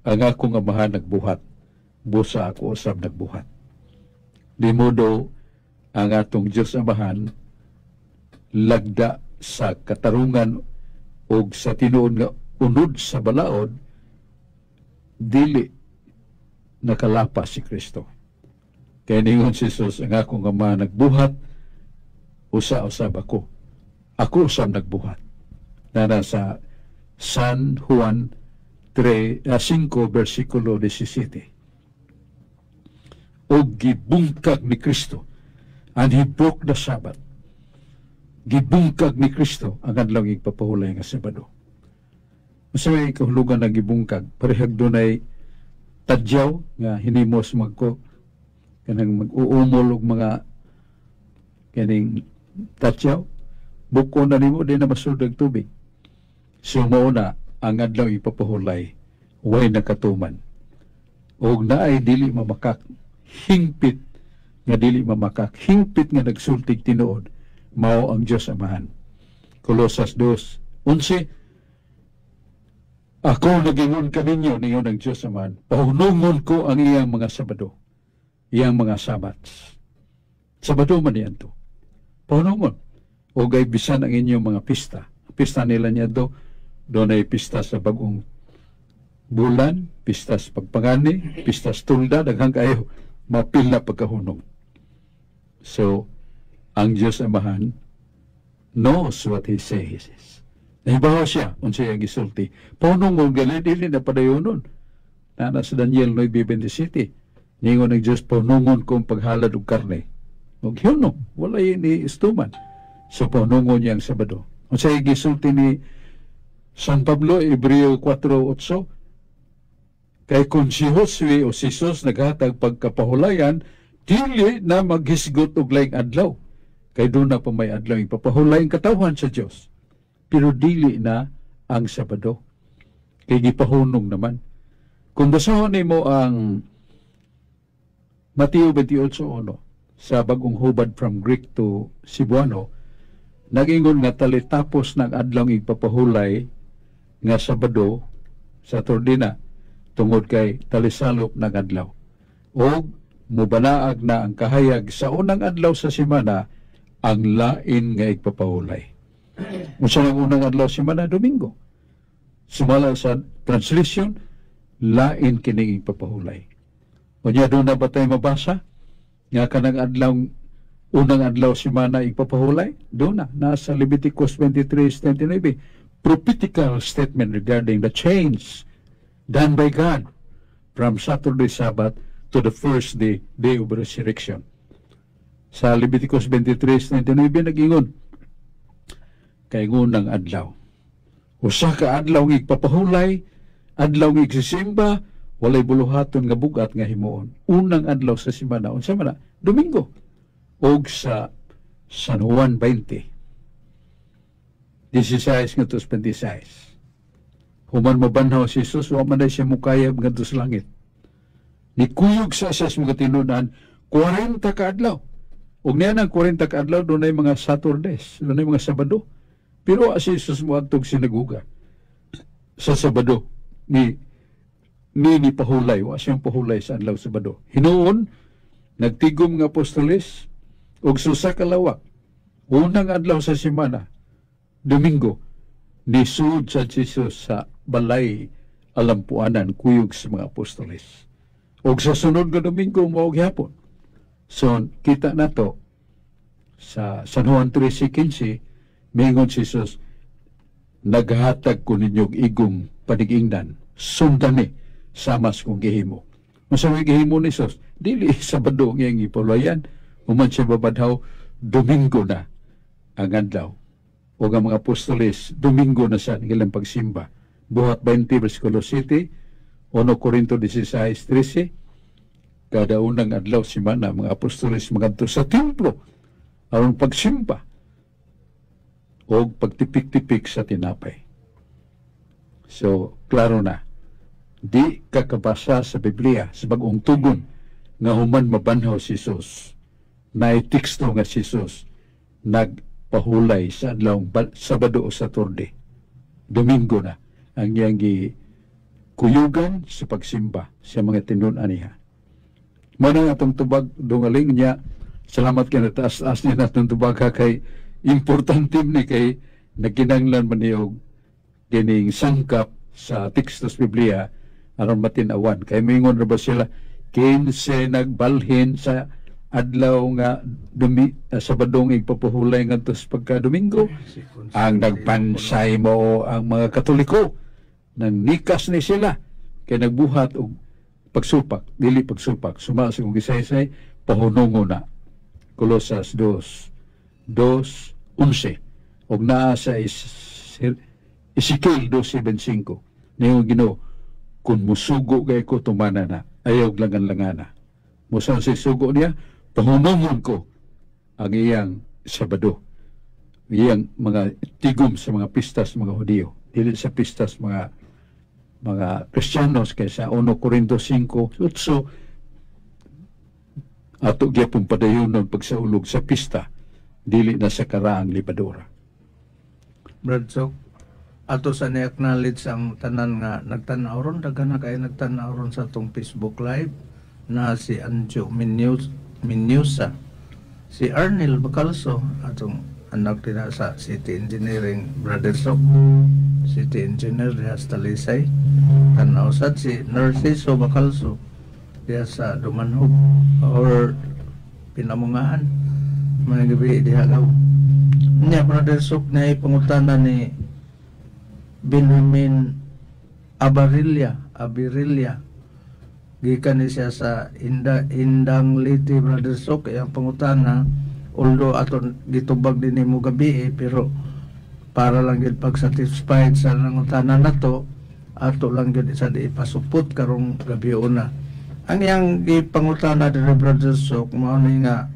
ang akong Amahan nagbuhat, busa ako usab nagbuhat." Di modo ang atong Dios Amahan lagda sa katarungan og sa tinuod nga unod sa balaod, dili nakalapas si Kristo. Kaya ningon si Jesus, "Ang akong Ama nagbuhat, usa usab ako. Ako usab nagbuhat." Nana sa San Juan 3, 5, versikulo 17. O gibungkag ni Kristo, and he broke the Sabbath. Gibungkag ni Kristo ang adlaw igpapahulay nga Sabado. Unsa may kahulugan ng gibungkag? Parehag dunay tadyaw nga hinimos magko kanang mag-uumol og mga kaning tatyaw, buko na nimo, di na masud ang tubig. So mao na ang adlaw ipapahulay way nakatuman og naay dili mamakak, hingpit nga dili mamakak, hingpit nga nagsultig tinuod, mao ang Dios Amahan. Kolosas 2:11, "Ako nagingon kaninyo," ningon ang Dios Amahan, "pahunungon ko ang iyang mga Sabado," iyang mga Sabats. Sabado man niyan to. Pahunungon. O gay bisan ang inyong mga pista, Pista nila niya do, doon ay pista sa bagong bulan, pista sa pagpangani, pista sa tulda, daghang kayo, mapil na pagkahunong. So, ang Diyos Amahan knows what He says. Nahibaw siya, unsa iyang gisulti. Paunong gali, dili na padayonon. Nana sa Daniel 9:27. Ningon ng Diyos, paunongon kong paghalad og karne. Og yun, wala yun ni istuman. So, paunongon niya ang Sabado. Unsa iyang gisulti ni San Pablo, Hebreo 4:8, kay kung si Josue o si Jesus naghatag pagkapahulayan, dili na maghisgot og laing adlaw. Kay doon na pa may adlaw ipapahulay ang katawhan sa Dios. Pero dili na ang Sabado. Kay gipahunong naman. Kung basahon nimo ang Mateo 28:1 sa bagong hubad from Greek to Cebuano, nagingon nga talitapos ng adlaw ipapahulay nga Sabado sa Tordina tungod kay talisalop ng adlaw. Og mubanaag na ang kahayag sa unang adlaw sa semana ang lain nga igpapahulay. Unsa ang unang adlaw sa semana? Domingo. Sumala sa translation, lain kini igpapahulay. Unya doon na ba tayo mabasa? Nga kanang adlaw, unang adlaw semana igpapahulay? Doon na, nasa Leviticus 23:29. Prophetical statement regarding the change done by God from Saturday Sabbath to the first day, day of resurrection. Sa Leviticus 23:29 nag-ingon, kay ngunang adlaw. Usa ka adlaw nga igpapahulay, adlaw nga igsisimba, walay buluhaton nga bugat nga himuon. Unang adlaw sa semana, unsa man na? Domingo. Og sa San Juan 20, 16 ngadto 26. Human mabanhaw si Jesus, wa man siya mukayab ngadto sa langit. Nikuyog sa sa mga tinunan 40 ka adlaw. Ug niya ng 40 ka adlaw, dunay mga Saturdays, dunay mga Sabado. Pero si Jesus moadtog sinaguga sa Sabado ni ni ni pahulay, wa siyang pahulay sa adlaw Sabado. Hinuon nagtigom nga apostoles ug susa ka lawak. Unang adlaw sa semana, Domingo, nisud sa Jesus sa balay alampuanan kuyog sa mga apostoles. Og sa sunod nga Domingo mao gihapon. So kita nato sa San Juan 13:15, mingon si Jesus, naghatag ko ninyo og igong panigingnan, sundan ni samas kong gihimo. Unsa may gihimo ni Jesus? Dili Sabado nga iyang gipulayan, human siya babadhaw, Domingo na ang adlaw. O ang mga apostoles, Domingo na sa ilang pagsimba. Buhat 20, versikulo 7, 1 Corinto 16:13, kada unang adlaw semana, mga apostoles magadto sa templo aron pagsimba o pagtipik-tipik sa tinapay. So, klaro na, di kakabasa sa Biblia, sa bagong tugon, nga human mabanhaw si Jesus, na teksto nga si Jesus, nagpahulay sa adlaw Sabado o Saturday. Domingo na ang iyang kuyugan sa pagsimba sa mga tinun-an niya. Mana atong tubag dungaling niya, salamat kay nataas-taas niya natong tubag ha, kay importante ni kay nagkinanglan man niyo kining sangkap sa teksto sa Biblia aron matinawan. Kay mingon ra ba sila, kinse nagbalhin sa adlaw nga Sabadong igpapuhulay ngadto sa pagka-Domingo, ang nagpansay mo ang mga Katoliko, nang nikas ni sila kay nagbuhat og pagsupak, dili pagsupak, suma sa kong gisaysay, pahunongo na. Colosas 2:2:11 og naa sa Ezekiel 12:25, ningon Ginoo, kung musugo kay ko, tumana na, ayaw langan-langana. Musa sa sugo niya, pahunongon ko ang iyang Sabado, iyang mga tigom sa mga pistas mga Hudiyo, dili sa pistas mga Kristiyanos, kay sa 1 Corinto 5:8 ato gyapon padayonon pagsaulog sa pista, dili na sa karaang libadura. Brad Sok, ato sa ni-acknowledge ang tanan nga nagtan-aw ron, daghan na kay nagtan-aw ron sa atong Facebook Live na si Anjo Minusa, si Arnel Bacalso, atong Anak din sa City Engineering, Brother Sok. City Engineer diha sa Talisay. Tanaw sad si Narciso Bacalso diha sa Dumanhog or Pinamungahan. Mga gabi diha gaw. Nya, Brother Sok, na pangutana ni Benjamin Abarilla, Abirilla. Gikan ni siya sa Indang Leyte, Brother Sok. Ang pangutana, although aton gitubag din nimo gabi eh, pero para lang gyud pag-satisfied sa nangutana nato, ato lang gyud sa di ipasupot karong gabi una. Ang iyang gipangutana diri, Brother Sok, mao ni nga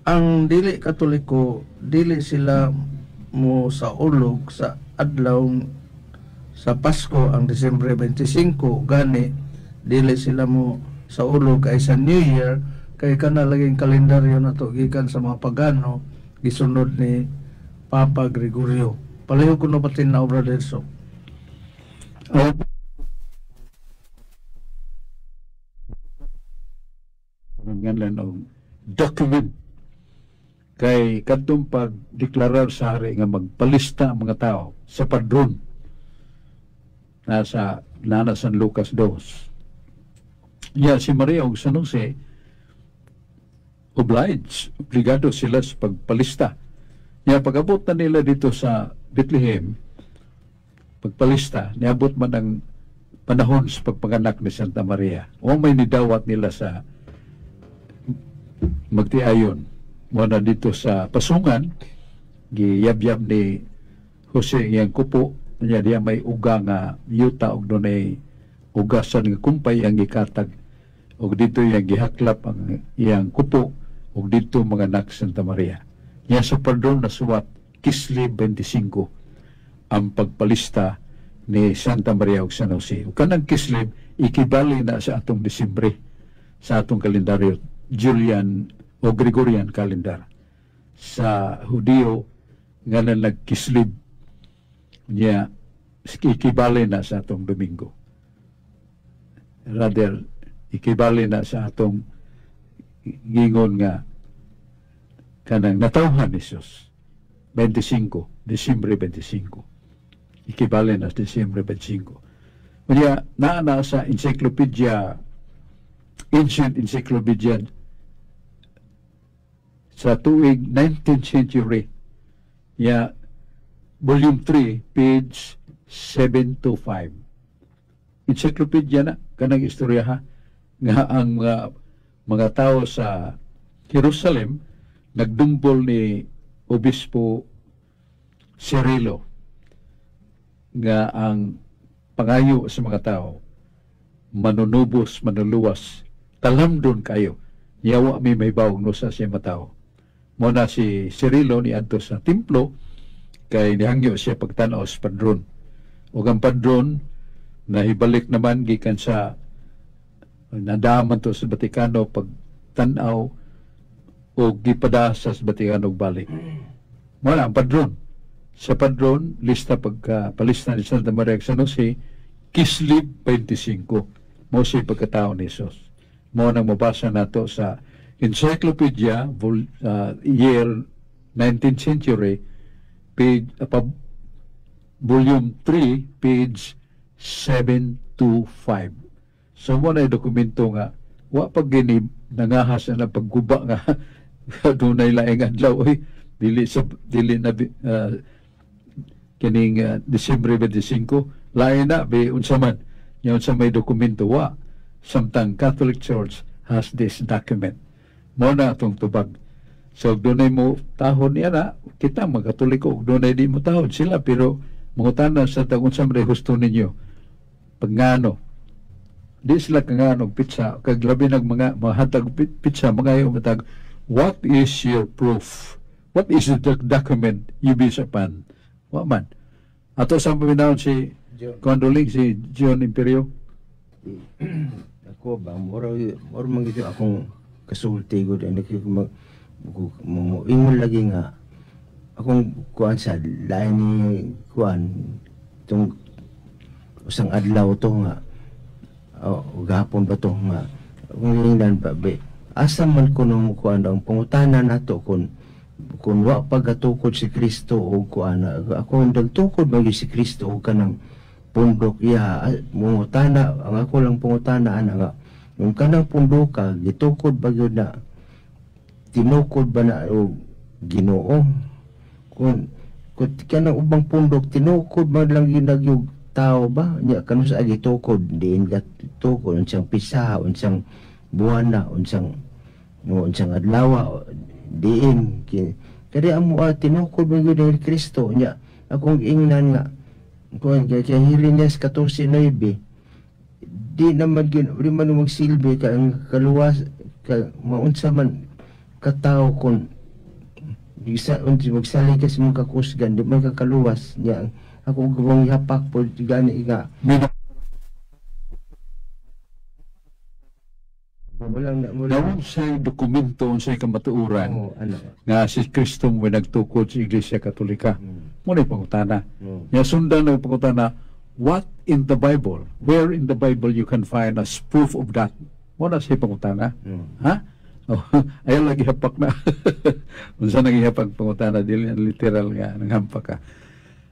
ang dili Katoliko, dili sila mo sa ulog sa adlaw sa Pasko, ang Disyembre 25, gani dili sila mo sa ulog kay sa New Year, kay kana laging kalendaryo na to gikan sa mga pagano, gisunod ni Papa Gregorio. Palihog kuno patin-aw, Brother Sok. Oh. Ngalan og document kay kadtong pagdeklarar sa hari nga magpalista ang mga tao sa padron nasa nana San Lucas 2. Ya si Maria ug San Jose obliged, obligado sila sa pagpalista. Ya pag-abot na nila dito sa Bethlehem, pagpalista, niabot man ang panahon sa pagpanganak ni Santa Maria. O may nidawat nila sa magtiayon. Muna dito sa pasungan, giyabyab ni Jose iyang kupo, niya diya may uga nga yuta og dunay ugasan nga kumpay ang gikatag, og dito iyang gihaklap ang iyang kupo og dito mga anak Santa Maria. Niya sa padron na suwat Kisli 25 ang pagpalista ni Santa Maria ug San Jose. Ug kanang Kisli ikibali na sa atong Disyembre sa atong kalendaryo Julian o Gregorian calendar. Sa Hudiyo nga na nagkislib niya ikibali na sa atong Domingo. Rather, ikibali na sa atong gingon nga kanang natawhan ni Jesus 25, Disyembre 25. Ikibali na sa Disyembre 25. Unya, naa na sa encyclopedia, ancient encyclopedia sa tuig 19th century, ya volume 3 page 725. Encyclopedia na kanang istorya ha, nga ang mga tao sa Jerusalem nagdumbol ni Obispo Cirilo nga ang pangayo sa mga tao manunubos, manuluwas, talamdon kayo, yawa mi may bawog no sa siya matao. Muna si Cirilo ni adto sa templo kay nihangyo siya pagtan-aw sa padron. Ug ang padron nahibalik naman gikan sa nadaman to sa Vatikano pagtan-aw o gipada sa Vatikano balik. Muna ang padron. Sa padron, lista pagka palista ni Santa Maria San Jose, Kislib 25. Mo siya pagkatao ni Jesus. Mo nang mabasa nato sa Encyclopedia, year 19th century, page, volume 3, page 725. So mo na dokumento nga wa pag gini nangahas na pagguba nga dunay laing adlaw, oy dili sa dili na kining Disyembre 25 lain na be unsa man nya unsa may dokumento wa, samtang Catholic Church has this document. Mo na atong tubag. So dunay mo tahon niya na kita mga Katoliko, dunay di mo tahon sila, pero mangutana sa tag unsa man husto ninyo pagngano di sila kangano pizza kag labi nag mga mahatag pizza mga matag, what is your proof, what is the document you base upon? Wa man ato sa paminawon si Condoling si John Imperio. Ako ba mura man gid akong kasulti gud ani mo ingon lagi nga akong kuan sa lain ni kuan tong usang adlaw to nga gahapon ba to nga akong giingnan ba be asa man kuno mo kuan ang pangutana nato kun Kung wa pa gatukod si Kristo og kuan, ako nagtukod ba gyud si Kristo og kanang pundok iya, mangutana ang ako lang pangutana ana nga yung kanang pundoka gitukod ba gyud na, tinukod ba na og Ginoo? Kung kanang ubang pundok tinukod man lang gyud nagyug tao ba nya, kanu sa gitukod, diin gatukod, unsang pisa, unsang buwana, unsang no, unsang adlaw, diin kaya amo tinukod man gyud ni Kristo nya. Akong giingnan nga kuan kay Jeremias 14:9, di naman gyud, di man magsilbi ka ang kaluwas ka, maunsa man katawo kung isa unti magsalig ka sa mga kakusgan, di man ka kaluwas nya. Ako gawang yapak po gani nga walang na wala. Nawon sa dokumento, unsay kamatuoran Oo, ano. nga si Kristo mo nagtukod sa Iglesia Katolika? Mo na pangutana. Nya sundan ang pangutana, what in the Bible? Where in the Bible you can find as proof of that? Mo na siya pangutana. Ha? Oh, ayaw lagi hapak na. Unsa nang ihapak pangutana, dili ang literal nga nanghampak ka.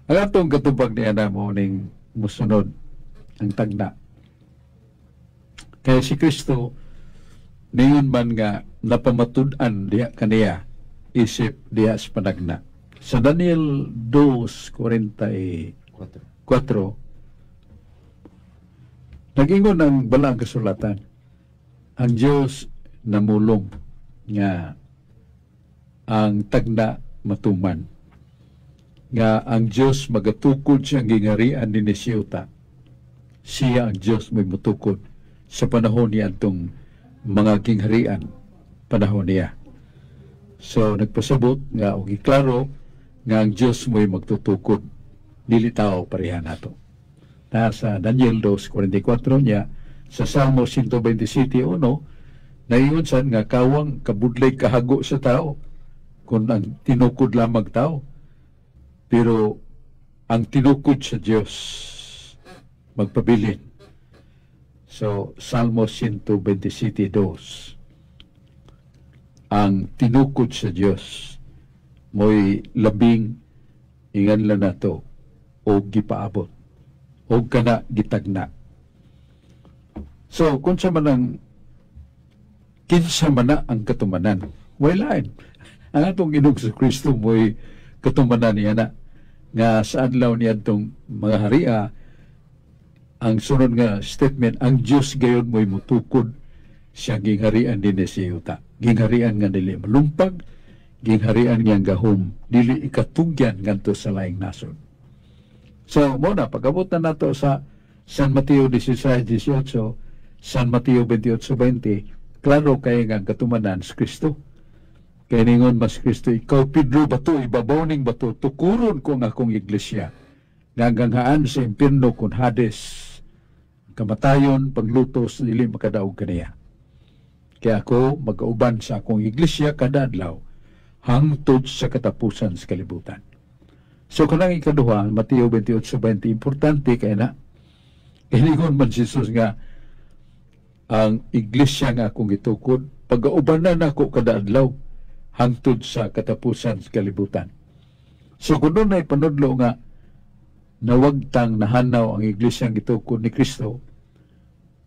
Ang atong katubag niya na mo ning musunod ang tagna. Kaya si Kristo ningon man nga napamatud-an diha kaniya isip diha sa panagna. Sa Daniel 2:44, nag-ingon ang balaang kasulatan, ang Diyos namulong nga ang tagna matuman, nga ang Diyos magatukod siyang gingarian ni Nesiyuta. Siya ang Diyos may mutukod sa panahon niya atong mga gingharian, panahon niya. So nagpasabot nga og giklaro nga ang Diyos mo'y magtutukod, dili tao pareha nato. Na sa Daniel 2:44 niya, sa Salmo 127:1, naingon sad nga kawang kabudlay kahago sa tao kung ang tinukod lamang tao. Pero ang tinukod sa Diyos magpabilin. So, Salmo 127:2. Ang tinukod sa Diyos mo'y labing inganlan nato o gipaabot o kana gitagna. So, kung sa man ang kinsa man na ang katumanan, way lain. Ang atong Ginoong Kristo mo'y katumanan niya na nga sa adlaw niya atong mga haria, ang sunod nga statement, ang Diyos gayon mo'y mutukod siya gingharian din si yuta. Gingharian nga dili malumpag, gingharian nga gahom, dili ikatugyan ngadto sa laing nasod. So, mo na, pag-abot na nato sa San Mateo 16:18, San Mateo 28:20, klaro kay nga ang katumanan sa Kristo. Kay ningon mas Kristo, ikaw Pedro bato, ibabaw ning bato, tukuron ko ang akong iglesia. Ganganghaan sa impierno kun Hades, kamatayon, paglutos, dili makadaog kaniya. Kaya ako magauban sa akong iglesia kada adlaw hangtod sa katapusan sa kalibutan. So kanang ikaduha, Mateo 28:20, importante kay na. Kay man si Jesus nga ang iglesia nga akong gitukod, pagaubanan nako kada adlaw hangtod sa katapusan sa kalibutan. So kung doon ay panudlo nga nawagtang nahanaw ang iglesia nga gitukod ni Kristo,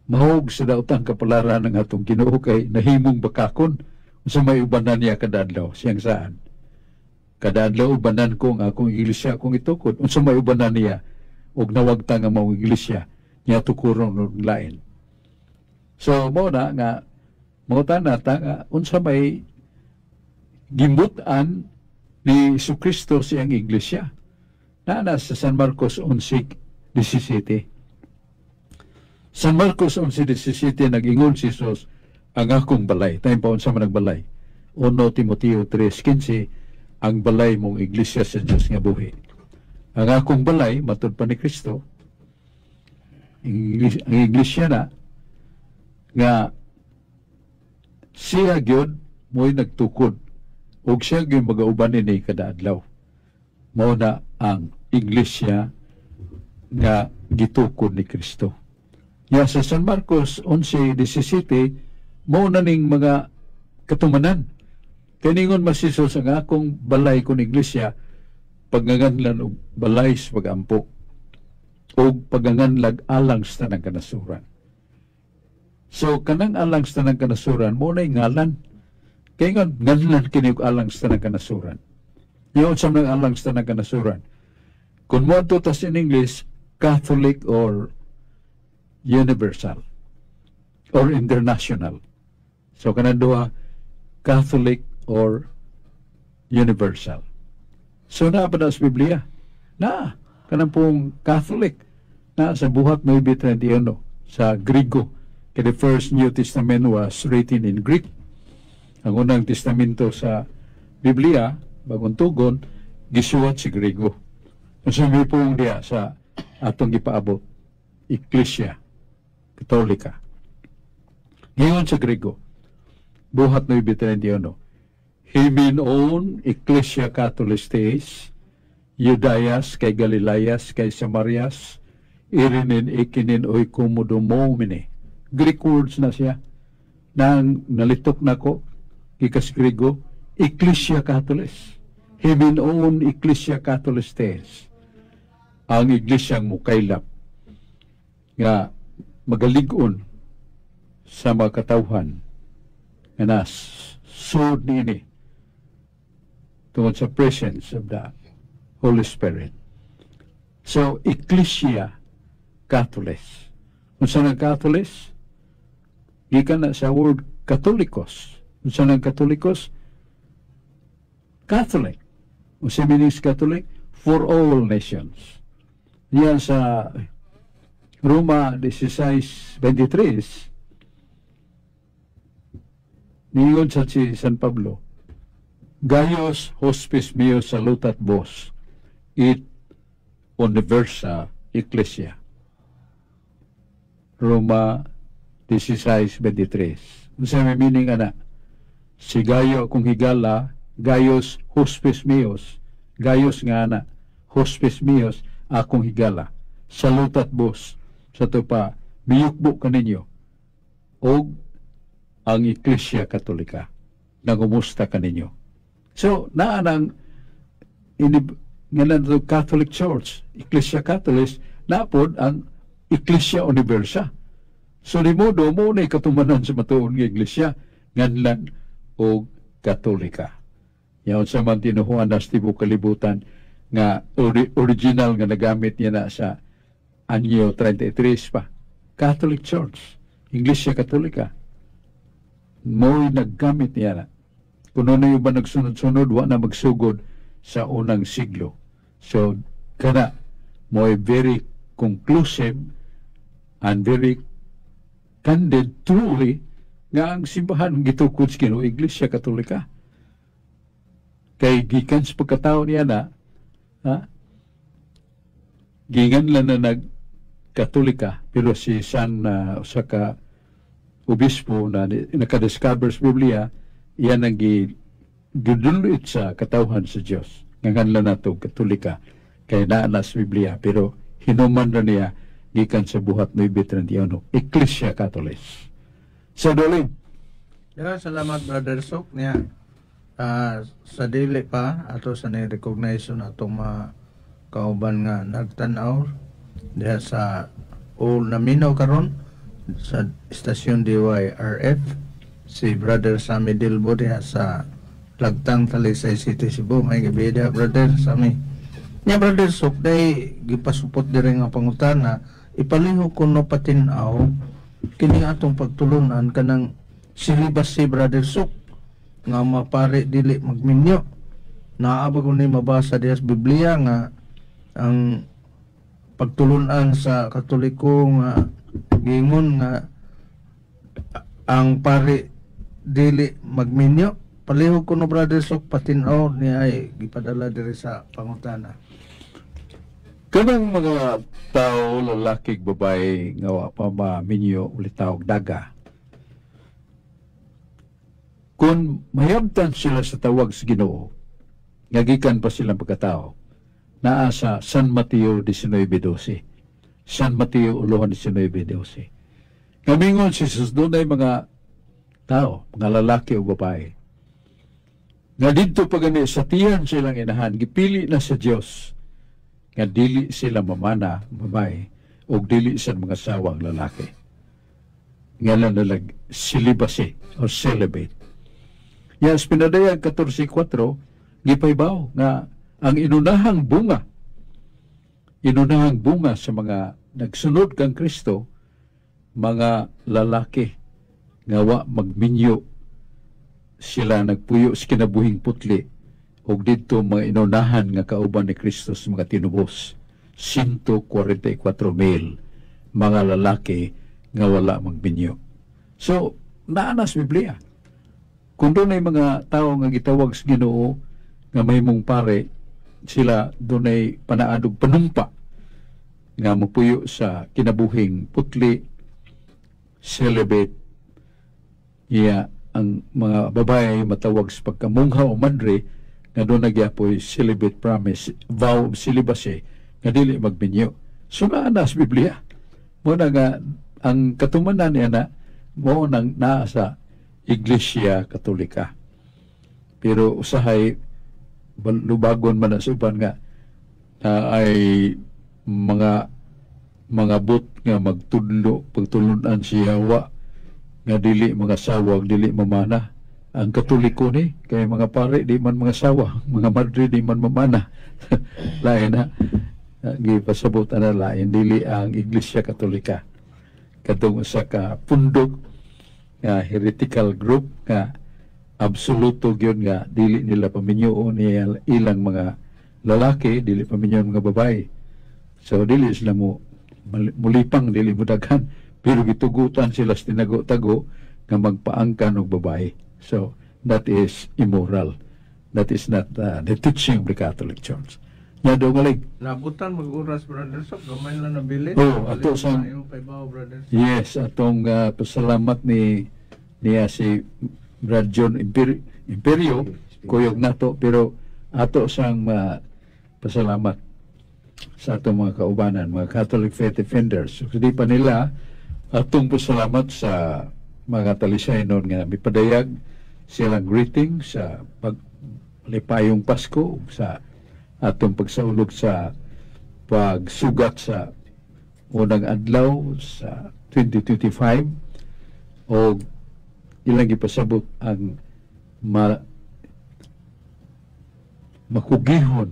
mahog sa daotang kapalaran ng atong Ginoo kay nahimong bakakon sa may ubanan niya kada adlaw siyang saan. Kada adlaw ubanan ko ang akong iglesia akong itukod, unsa may ubanan niya og nawagtang ang maong iglesia niya tukuron og lain. So mo na nga mangutana ta nga unsa may gimbut-an ni Kristo siyang iglesia. Naa sa San Marcos 11:17. San Marcos 11:17, nag-ingon si Jesus, ang akong balay. Tayo pa unsa man ang balay. 1 Timoteo 3:15, ang balay mong iglesia sa Diyos nga buhi. Ang akong balay, matud pa ni Kristo, ang iglesia na, nga siya gyud mo'y nagtukod ug siya gyud magauban ini kada adlaw. Mao na ang iglesia nga gitukod ni Kristo. Ya sa San Marcos 11:17, mao na ning mga katumanan. Kay ningon man si Jesus, ang akong balay kun iglesia pagnganganlan og balay sa pagampo o pagnganganlag alang sa tanang kanasuran. So kanang alang sa tanang kanasuran mo na ngalan. Kay nga nganlan kini og alang sa tanang kanasuran. Yung sa mga alang sa tanang kanasuran. Kung mo tas in English, Catholic or universal or international. So kanang duha, Catholic or universal. So naa pa na sa Biblia. Na, kanang pong Catholic na sa Buhat 9:31 sa Grigo. Kay the first New Testament was written in Greek. Ang unang testamento sa Biblia, Bagong Tugon, gisuwat sa Grigo. Unsa may pong diya sa atong gipaabot, Iglesia Katolika. Ngayon sa Grigo, Buhat 9:31, Himin on Ecclesia Catholistes, Judaias kai Galilaias kai Samarias, irinin ikinin oikodomomene. Greek words na siya. Nang nalitok nako, gikas Grigo, Ecclesia Catholis. Himin on Ecclesia Catholistes. Ang iglesyang mukaylap nga magalig-on sa mga katawhan nga nas sud niini tungod sa presence of the Holy Spirit. So, Ecclesia Catholis. Unsa nang Catholis? Gikan na sa word Katolikos. Unsa nang Katolikos? Catholic. Unsa meaning Catholic? For all nations. Diyan sa Roma 16:23, niingon sa si San Pablo, "Gaius hospes meus salutat vos, et universa ecclesia." Roma 16:23. Unsa may meaning ana? Si Gayo akong higala, Gaius hospes meus, Gaius nga ana, hospes meus akong higala. Salutat vos, sa to pa, miyukbo kaninyo, og ang Iglesia Katolika nangumusta kaninyo. So, naa nang inib nga na Catholic Church, Iglesia Catholic, napod ang Iglesia Universa. So, ni modo mo na katumanan sa matuon nga Iglesia, nganlan og Katolika. Yaon sa man tinuhuan na sa tibuok kalibutan nga original nga nagamit niya na sa anyo 33 pa. Catholic Church, Iglesia Katolika. Mo'y naggamit niya na. Kung ano yung ba nagsunod-sunod, wa na magsugod sa unang siglo. So, kana, mo'y very conclusive and very candid, truly, nga ang simbahan gitukod sa Ginoo, Iglesia Katolika. Kay gikan sa pagkatao niya na, ha? Gingan lang na nag Katolika, pero si San usa ka obispo na nakadiscover sa Biblia, iyan ang giduluit sa katawhan sa Dios. Nga nganlan nato Katolika kay naa na sa Biblia, pero hinuman ra niya gikan sa Buhat 9:31, Ecclesia Catholis. So Dolin. Yeah, salamat, Brother Sok niya. Sa dili pa ato sa ni-recognize na atong mga kauban nga nagtan-aw diha sa o naminaw karon sa istasyon DYRF, si Brother Sammy Dilbo diha sa Lagtang, Talisay City, Cebu. May gabi diha, Brother Sammy. Nya, Brother Sok, day gipasupot diri nga pangutana, ipalihok kuno patin-aw kini atong pagtulunan kanang celibacy, Brother Sok, nga mapare dili magminyo. Naa ba ko ni mabasa diha sa Biblia nga ang pagtulunan sa Katoliko nga gingon nga ang pare dili magminyo? Palihog kuno, Brother Sok, patin-aw ni ay gipadala diri sa pangutana. Kanang mga tao, lalaki ug babae nga wa pa maminyo, ulitaw daga. Kung mayabtan sila sa tawag sa Ginoo, nga gikan pa silang pagkatao, naa sa San Mateo 19:12. San Mateo ulohan 19:12. Ngamingon si Jesus, dunay mga tao, mga lalaki o babae, Nga didto pa gani sa tiyan sa ilang inahan, gipili na sa Dios nga dili sila mamana babae o dili sa mga sawang lalaki. Nga na nalag celibacy or celibate. Yes, Pinadayag 14.4, gipaybaw nga ang inunahang bunga sa mga nagsunod kang Kristo, mga lalaki nga wa magminyo, sila nagpuyo sa kinabuhing putli ug didto mga inunahan nga kauban ni Kristo sa mga tinubos, 144 mil mga lalaki nga wala magminyo. So naa na sa Biblia. Kung dunay mga tao nga gitawag sa Ginoo nga mahimong pare, sila dunay panaadog panumpa nga mopuyo sa kinabuhing putli, celibate. Iya ang mga babae matawag sa pagkamungha o madre nga duna gyapoy celibate promise, vow of celibacy, nga dili magminyo. So naa na sa Biblia. Mo na nga ang katumanan niya na mo nang naa sa Iglesia Katolika, pero usahay lubagon man na sa uban nga na ay mga but nga magtudlo pagtulunan siya wa nga dili mga sawag, dili mamana. Ang Katoliko ni kay mga pare di man mga sawa, mga madre di man mamana. Lain na gipasabot ana, lain, dili ang Iglesia Katolika. Kadtong usa ka pundok nga heretical group nga absoluto gyud nga dili nila paminyoon ni ilang mga lalaki, dili paminyoon mga babae. So dili sila mo mulipang, dili mo daghan, pero gitugutan sila sa tinago-tago nga magpaangkan og babae. So that is immoral. That is not the teaching of the Catholic Church. Nya do galing. Nabutan mag oras, Brother Sok, gamay lang nabilin. Oh, ato Imong paibaw, Brother Sok. Yes, atong pasalamat ni niya si Brad John Imperio, kuyog nato, pero ato sang pasalamat sa atong mga kaubanan, mga Catholic Faith Defenders. So, di pa nila atong pasalamat sa mga Talisaynon nga mipadayag silang greeting sa paglipayong Pasko, sa atong pagsaulog sa pagsugat sa unang adlaw sa 2025, o ilang gipasabot ang makugihon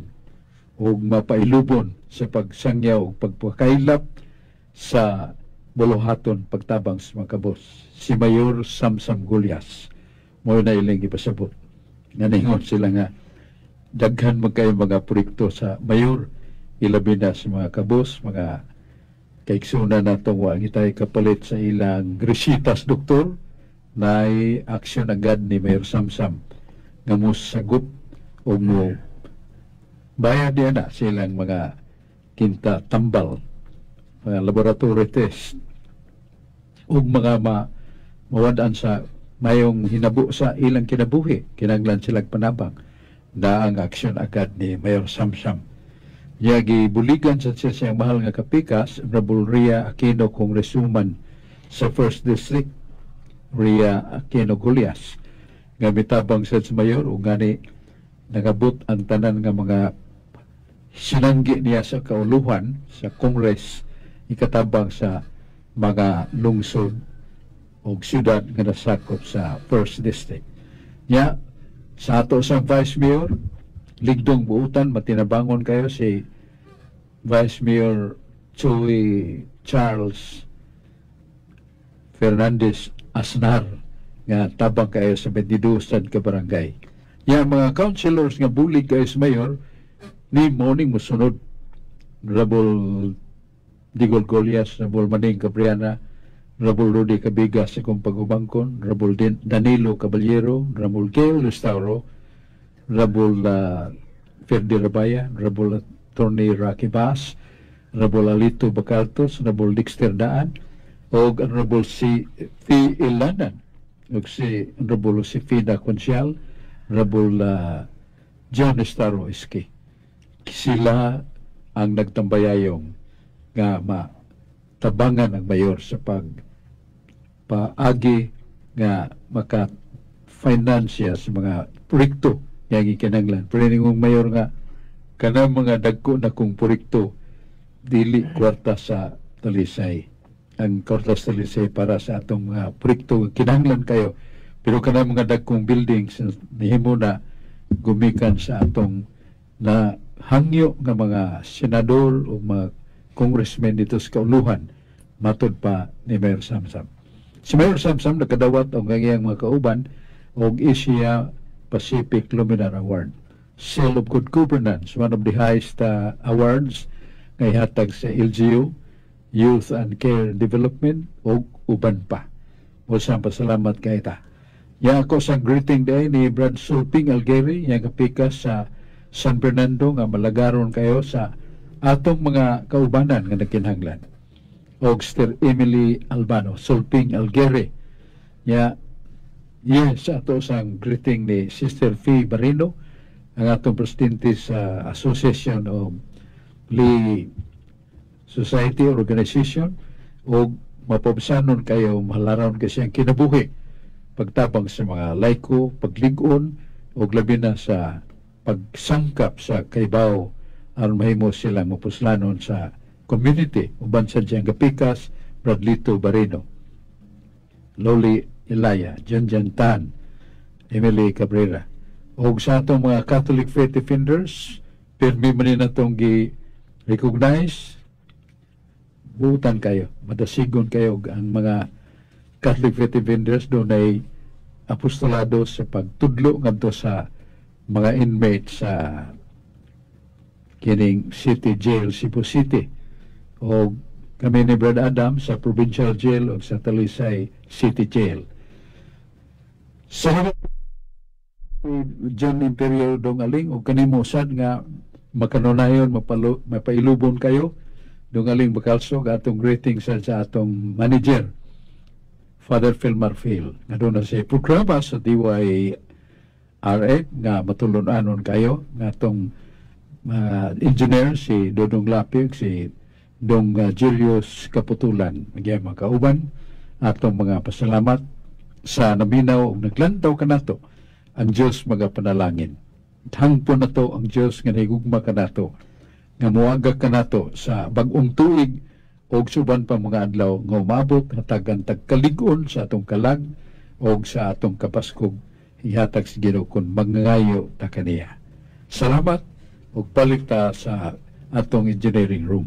o mapailubon sa pagsangyaw o pagpakaylap sa buluhaton pagtabang sa mga kabos. Si Mayor Samsam Gullas mo na ilang gipasabot nga ningon sila nga daghan man kayo mga proyekto sa mayor, ilabi na sa mga kabos, mga kaiksuna nato, wa gitay kapalit sa ilang resitas doktor, na aksyon agad ni Mayor Samsam nga mo sagot o mo bayad diya na silang mga kinta tambal, mga laboratory test ug mga mawadaan sa mayong hinabo sa ilang kinabuhi, kinanglan silang panabang na ang aksyon agad ni Mayor Samsam. Niya gibuligan sa siya siyang mahal nga kapikas, Honorable Ria Aquino, congresswoman sa First District, Ria Aquino Gullas, nga mitabang sa mayor ug ngani nangabot ang tanan nga mga sinanggi niya sa kauluhan sa Congress, ikatabang sa mga lungsod o syudad nga nasakop sa First District. Nya sa ato sa Vice Mayor, ligdong buutan, matinabangon kayo si Vice Mayor Choi Charles Fernandez Asnar nga tabang kayo sa 22 sad ka barangay. Ya mga councilors nga bulig kayo sa mayor ni morning mosunod: Honorable Digol Golias, Honorable Maning Cabriana, Honorable Rudy Cabigas sa kong pag-ubangkon, Honorable Danilo Caballero, Honorable Gail Restauro, Honorable Ferdi Rabaya, Honorable Attorney Rocky Bass, Honorable Alito Bacaltos, Honorable Dexter Daan, o Honorable si Fi Ilanan, o si Honorable Josefina Consial, Honorable John Estaro Iski. Sila ang nagtambayayong nga matabangan ang mayor sa pag paagi nga maka finance sa mga proyekto. Nga gikinahanglan. Pero ningong mayor nga kanang mga dagko na kong proyekto, dili kwarta sa Talisay. Ang kwarta sa Talisay para sa atong mga proyekto kinahanglan kayo. Pero kanang mga dagkong buildings nihimo na gumikan sa atong na hangyo nga mga senador o mga congressmen dito sa kauluhan, matod pa ni Mayor Samsam. Si Mayor Samsam nakadawat og ang iyang mga kauban og Asia Pacific Luminar Award. Seal of Good Governance, one of the highest awards nga ihatag sa LGU, Youth and Care Development ug uban pa. Mo pasalamat kay ta. Ya ako sa greeting day ni Brad Sulping Algeri, yang kapikas sa San Fernando nga malagaron kayo sa atong mga kaubanan nga nagkinahanglan. Og Sister Emily Albano, Sulping Algeri. Ya, yes, ato sang greeting ni Sister Fee Barino, ang atong presidente sa Association of Lay Society Organization, og mapabsanon kayo, mahalaron kasi ang kinabuhi pagtabang sa mga laiko, paglig-on og labi na sa pagsangkap sa kaybaw aron mahimo sila mapuslanon sa community, uban sa diyang Gapikas, Bradlito Barino, Loli Ilaya, Jan Jan Tan, Emily Cabrera. Og sa atong mga Catholic Faith Defenders, pirmi man ni natong gi-recognize, buutan kayo, madasigon kayo ang mga Catholic Faith Defenders doon ay apostolado sa pagtudlo ngadto sa mga inmates sa kining City Jail, Cebu City. O kami ni Brad Adam sa Provincial Jail o sa Talisay City Jail. Sa John Imperial Dong Aling o kanimo sad nga makanunayon mapailubon kayo Dong Aling Bacalso, atong greeting sa atong manager Father Phil Marfil nga doon na sa programa sa DYRF nga matulon-anon kayo nga atong engineer si Dodong Lapig, si Dong Julius Kaputulan, nagyay mga kauban, atong mga pasalamat sa naminaw ug naglantaw kanato. Ang Dios magapanalangin. Hangpon nato ang Dios nga nahigugma kanato, nga muaga kanato sa bag-ong tuig og suban pa mga adlaw nga umabot, hatagan tagkalig-on sa atong kalag og sa atong kapaskog, ihatag sa Ginoo kun mangangayo ta kaniya. Salamat ug balik ta sa atong engineering room.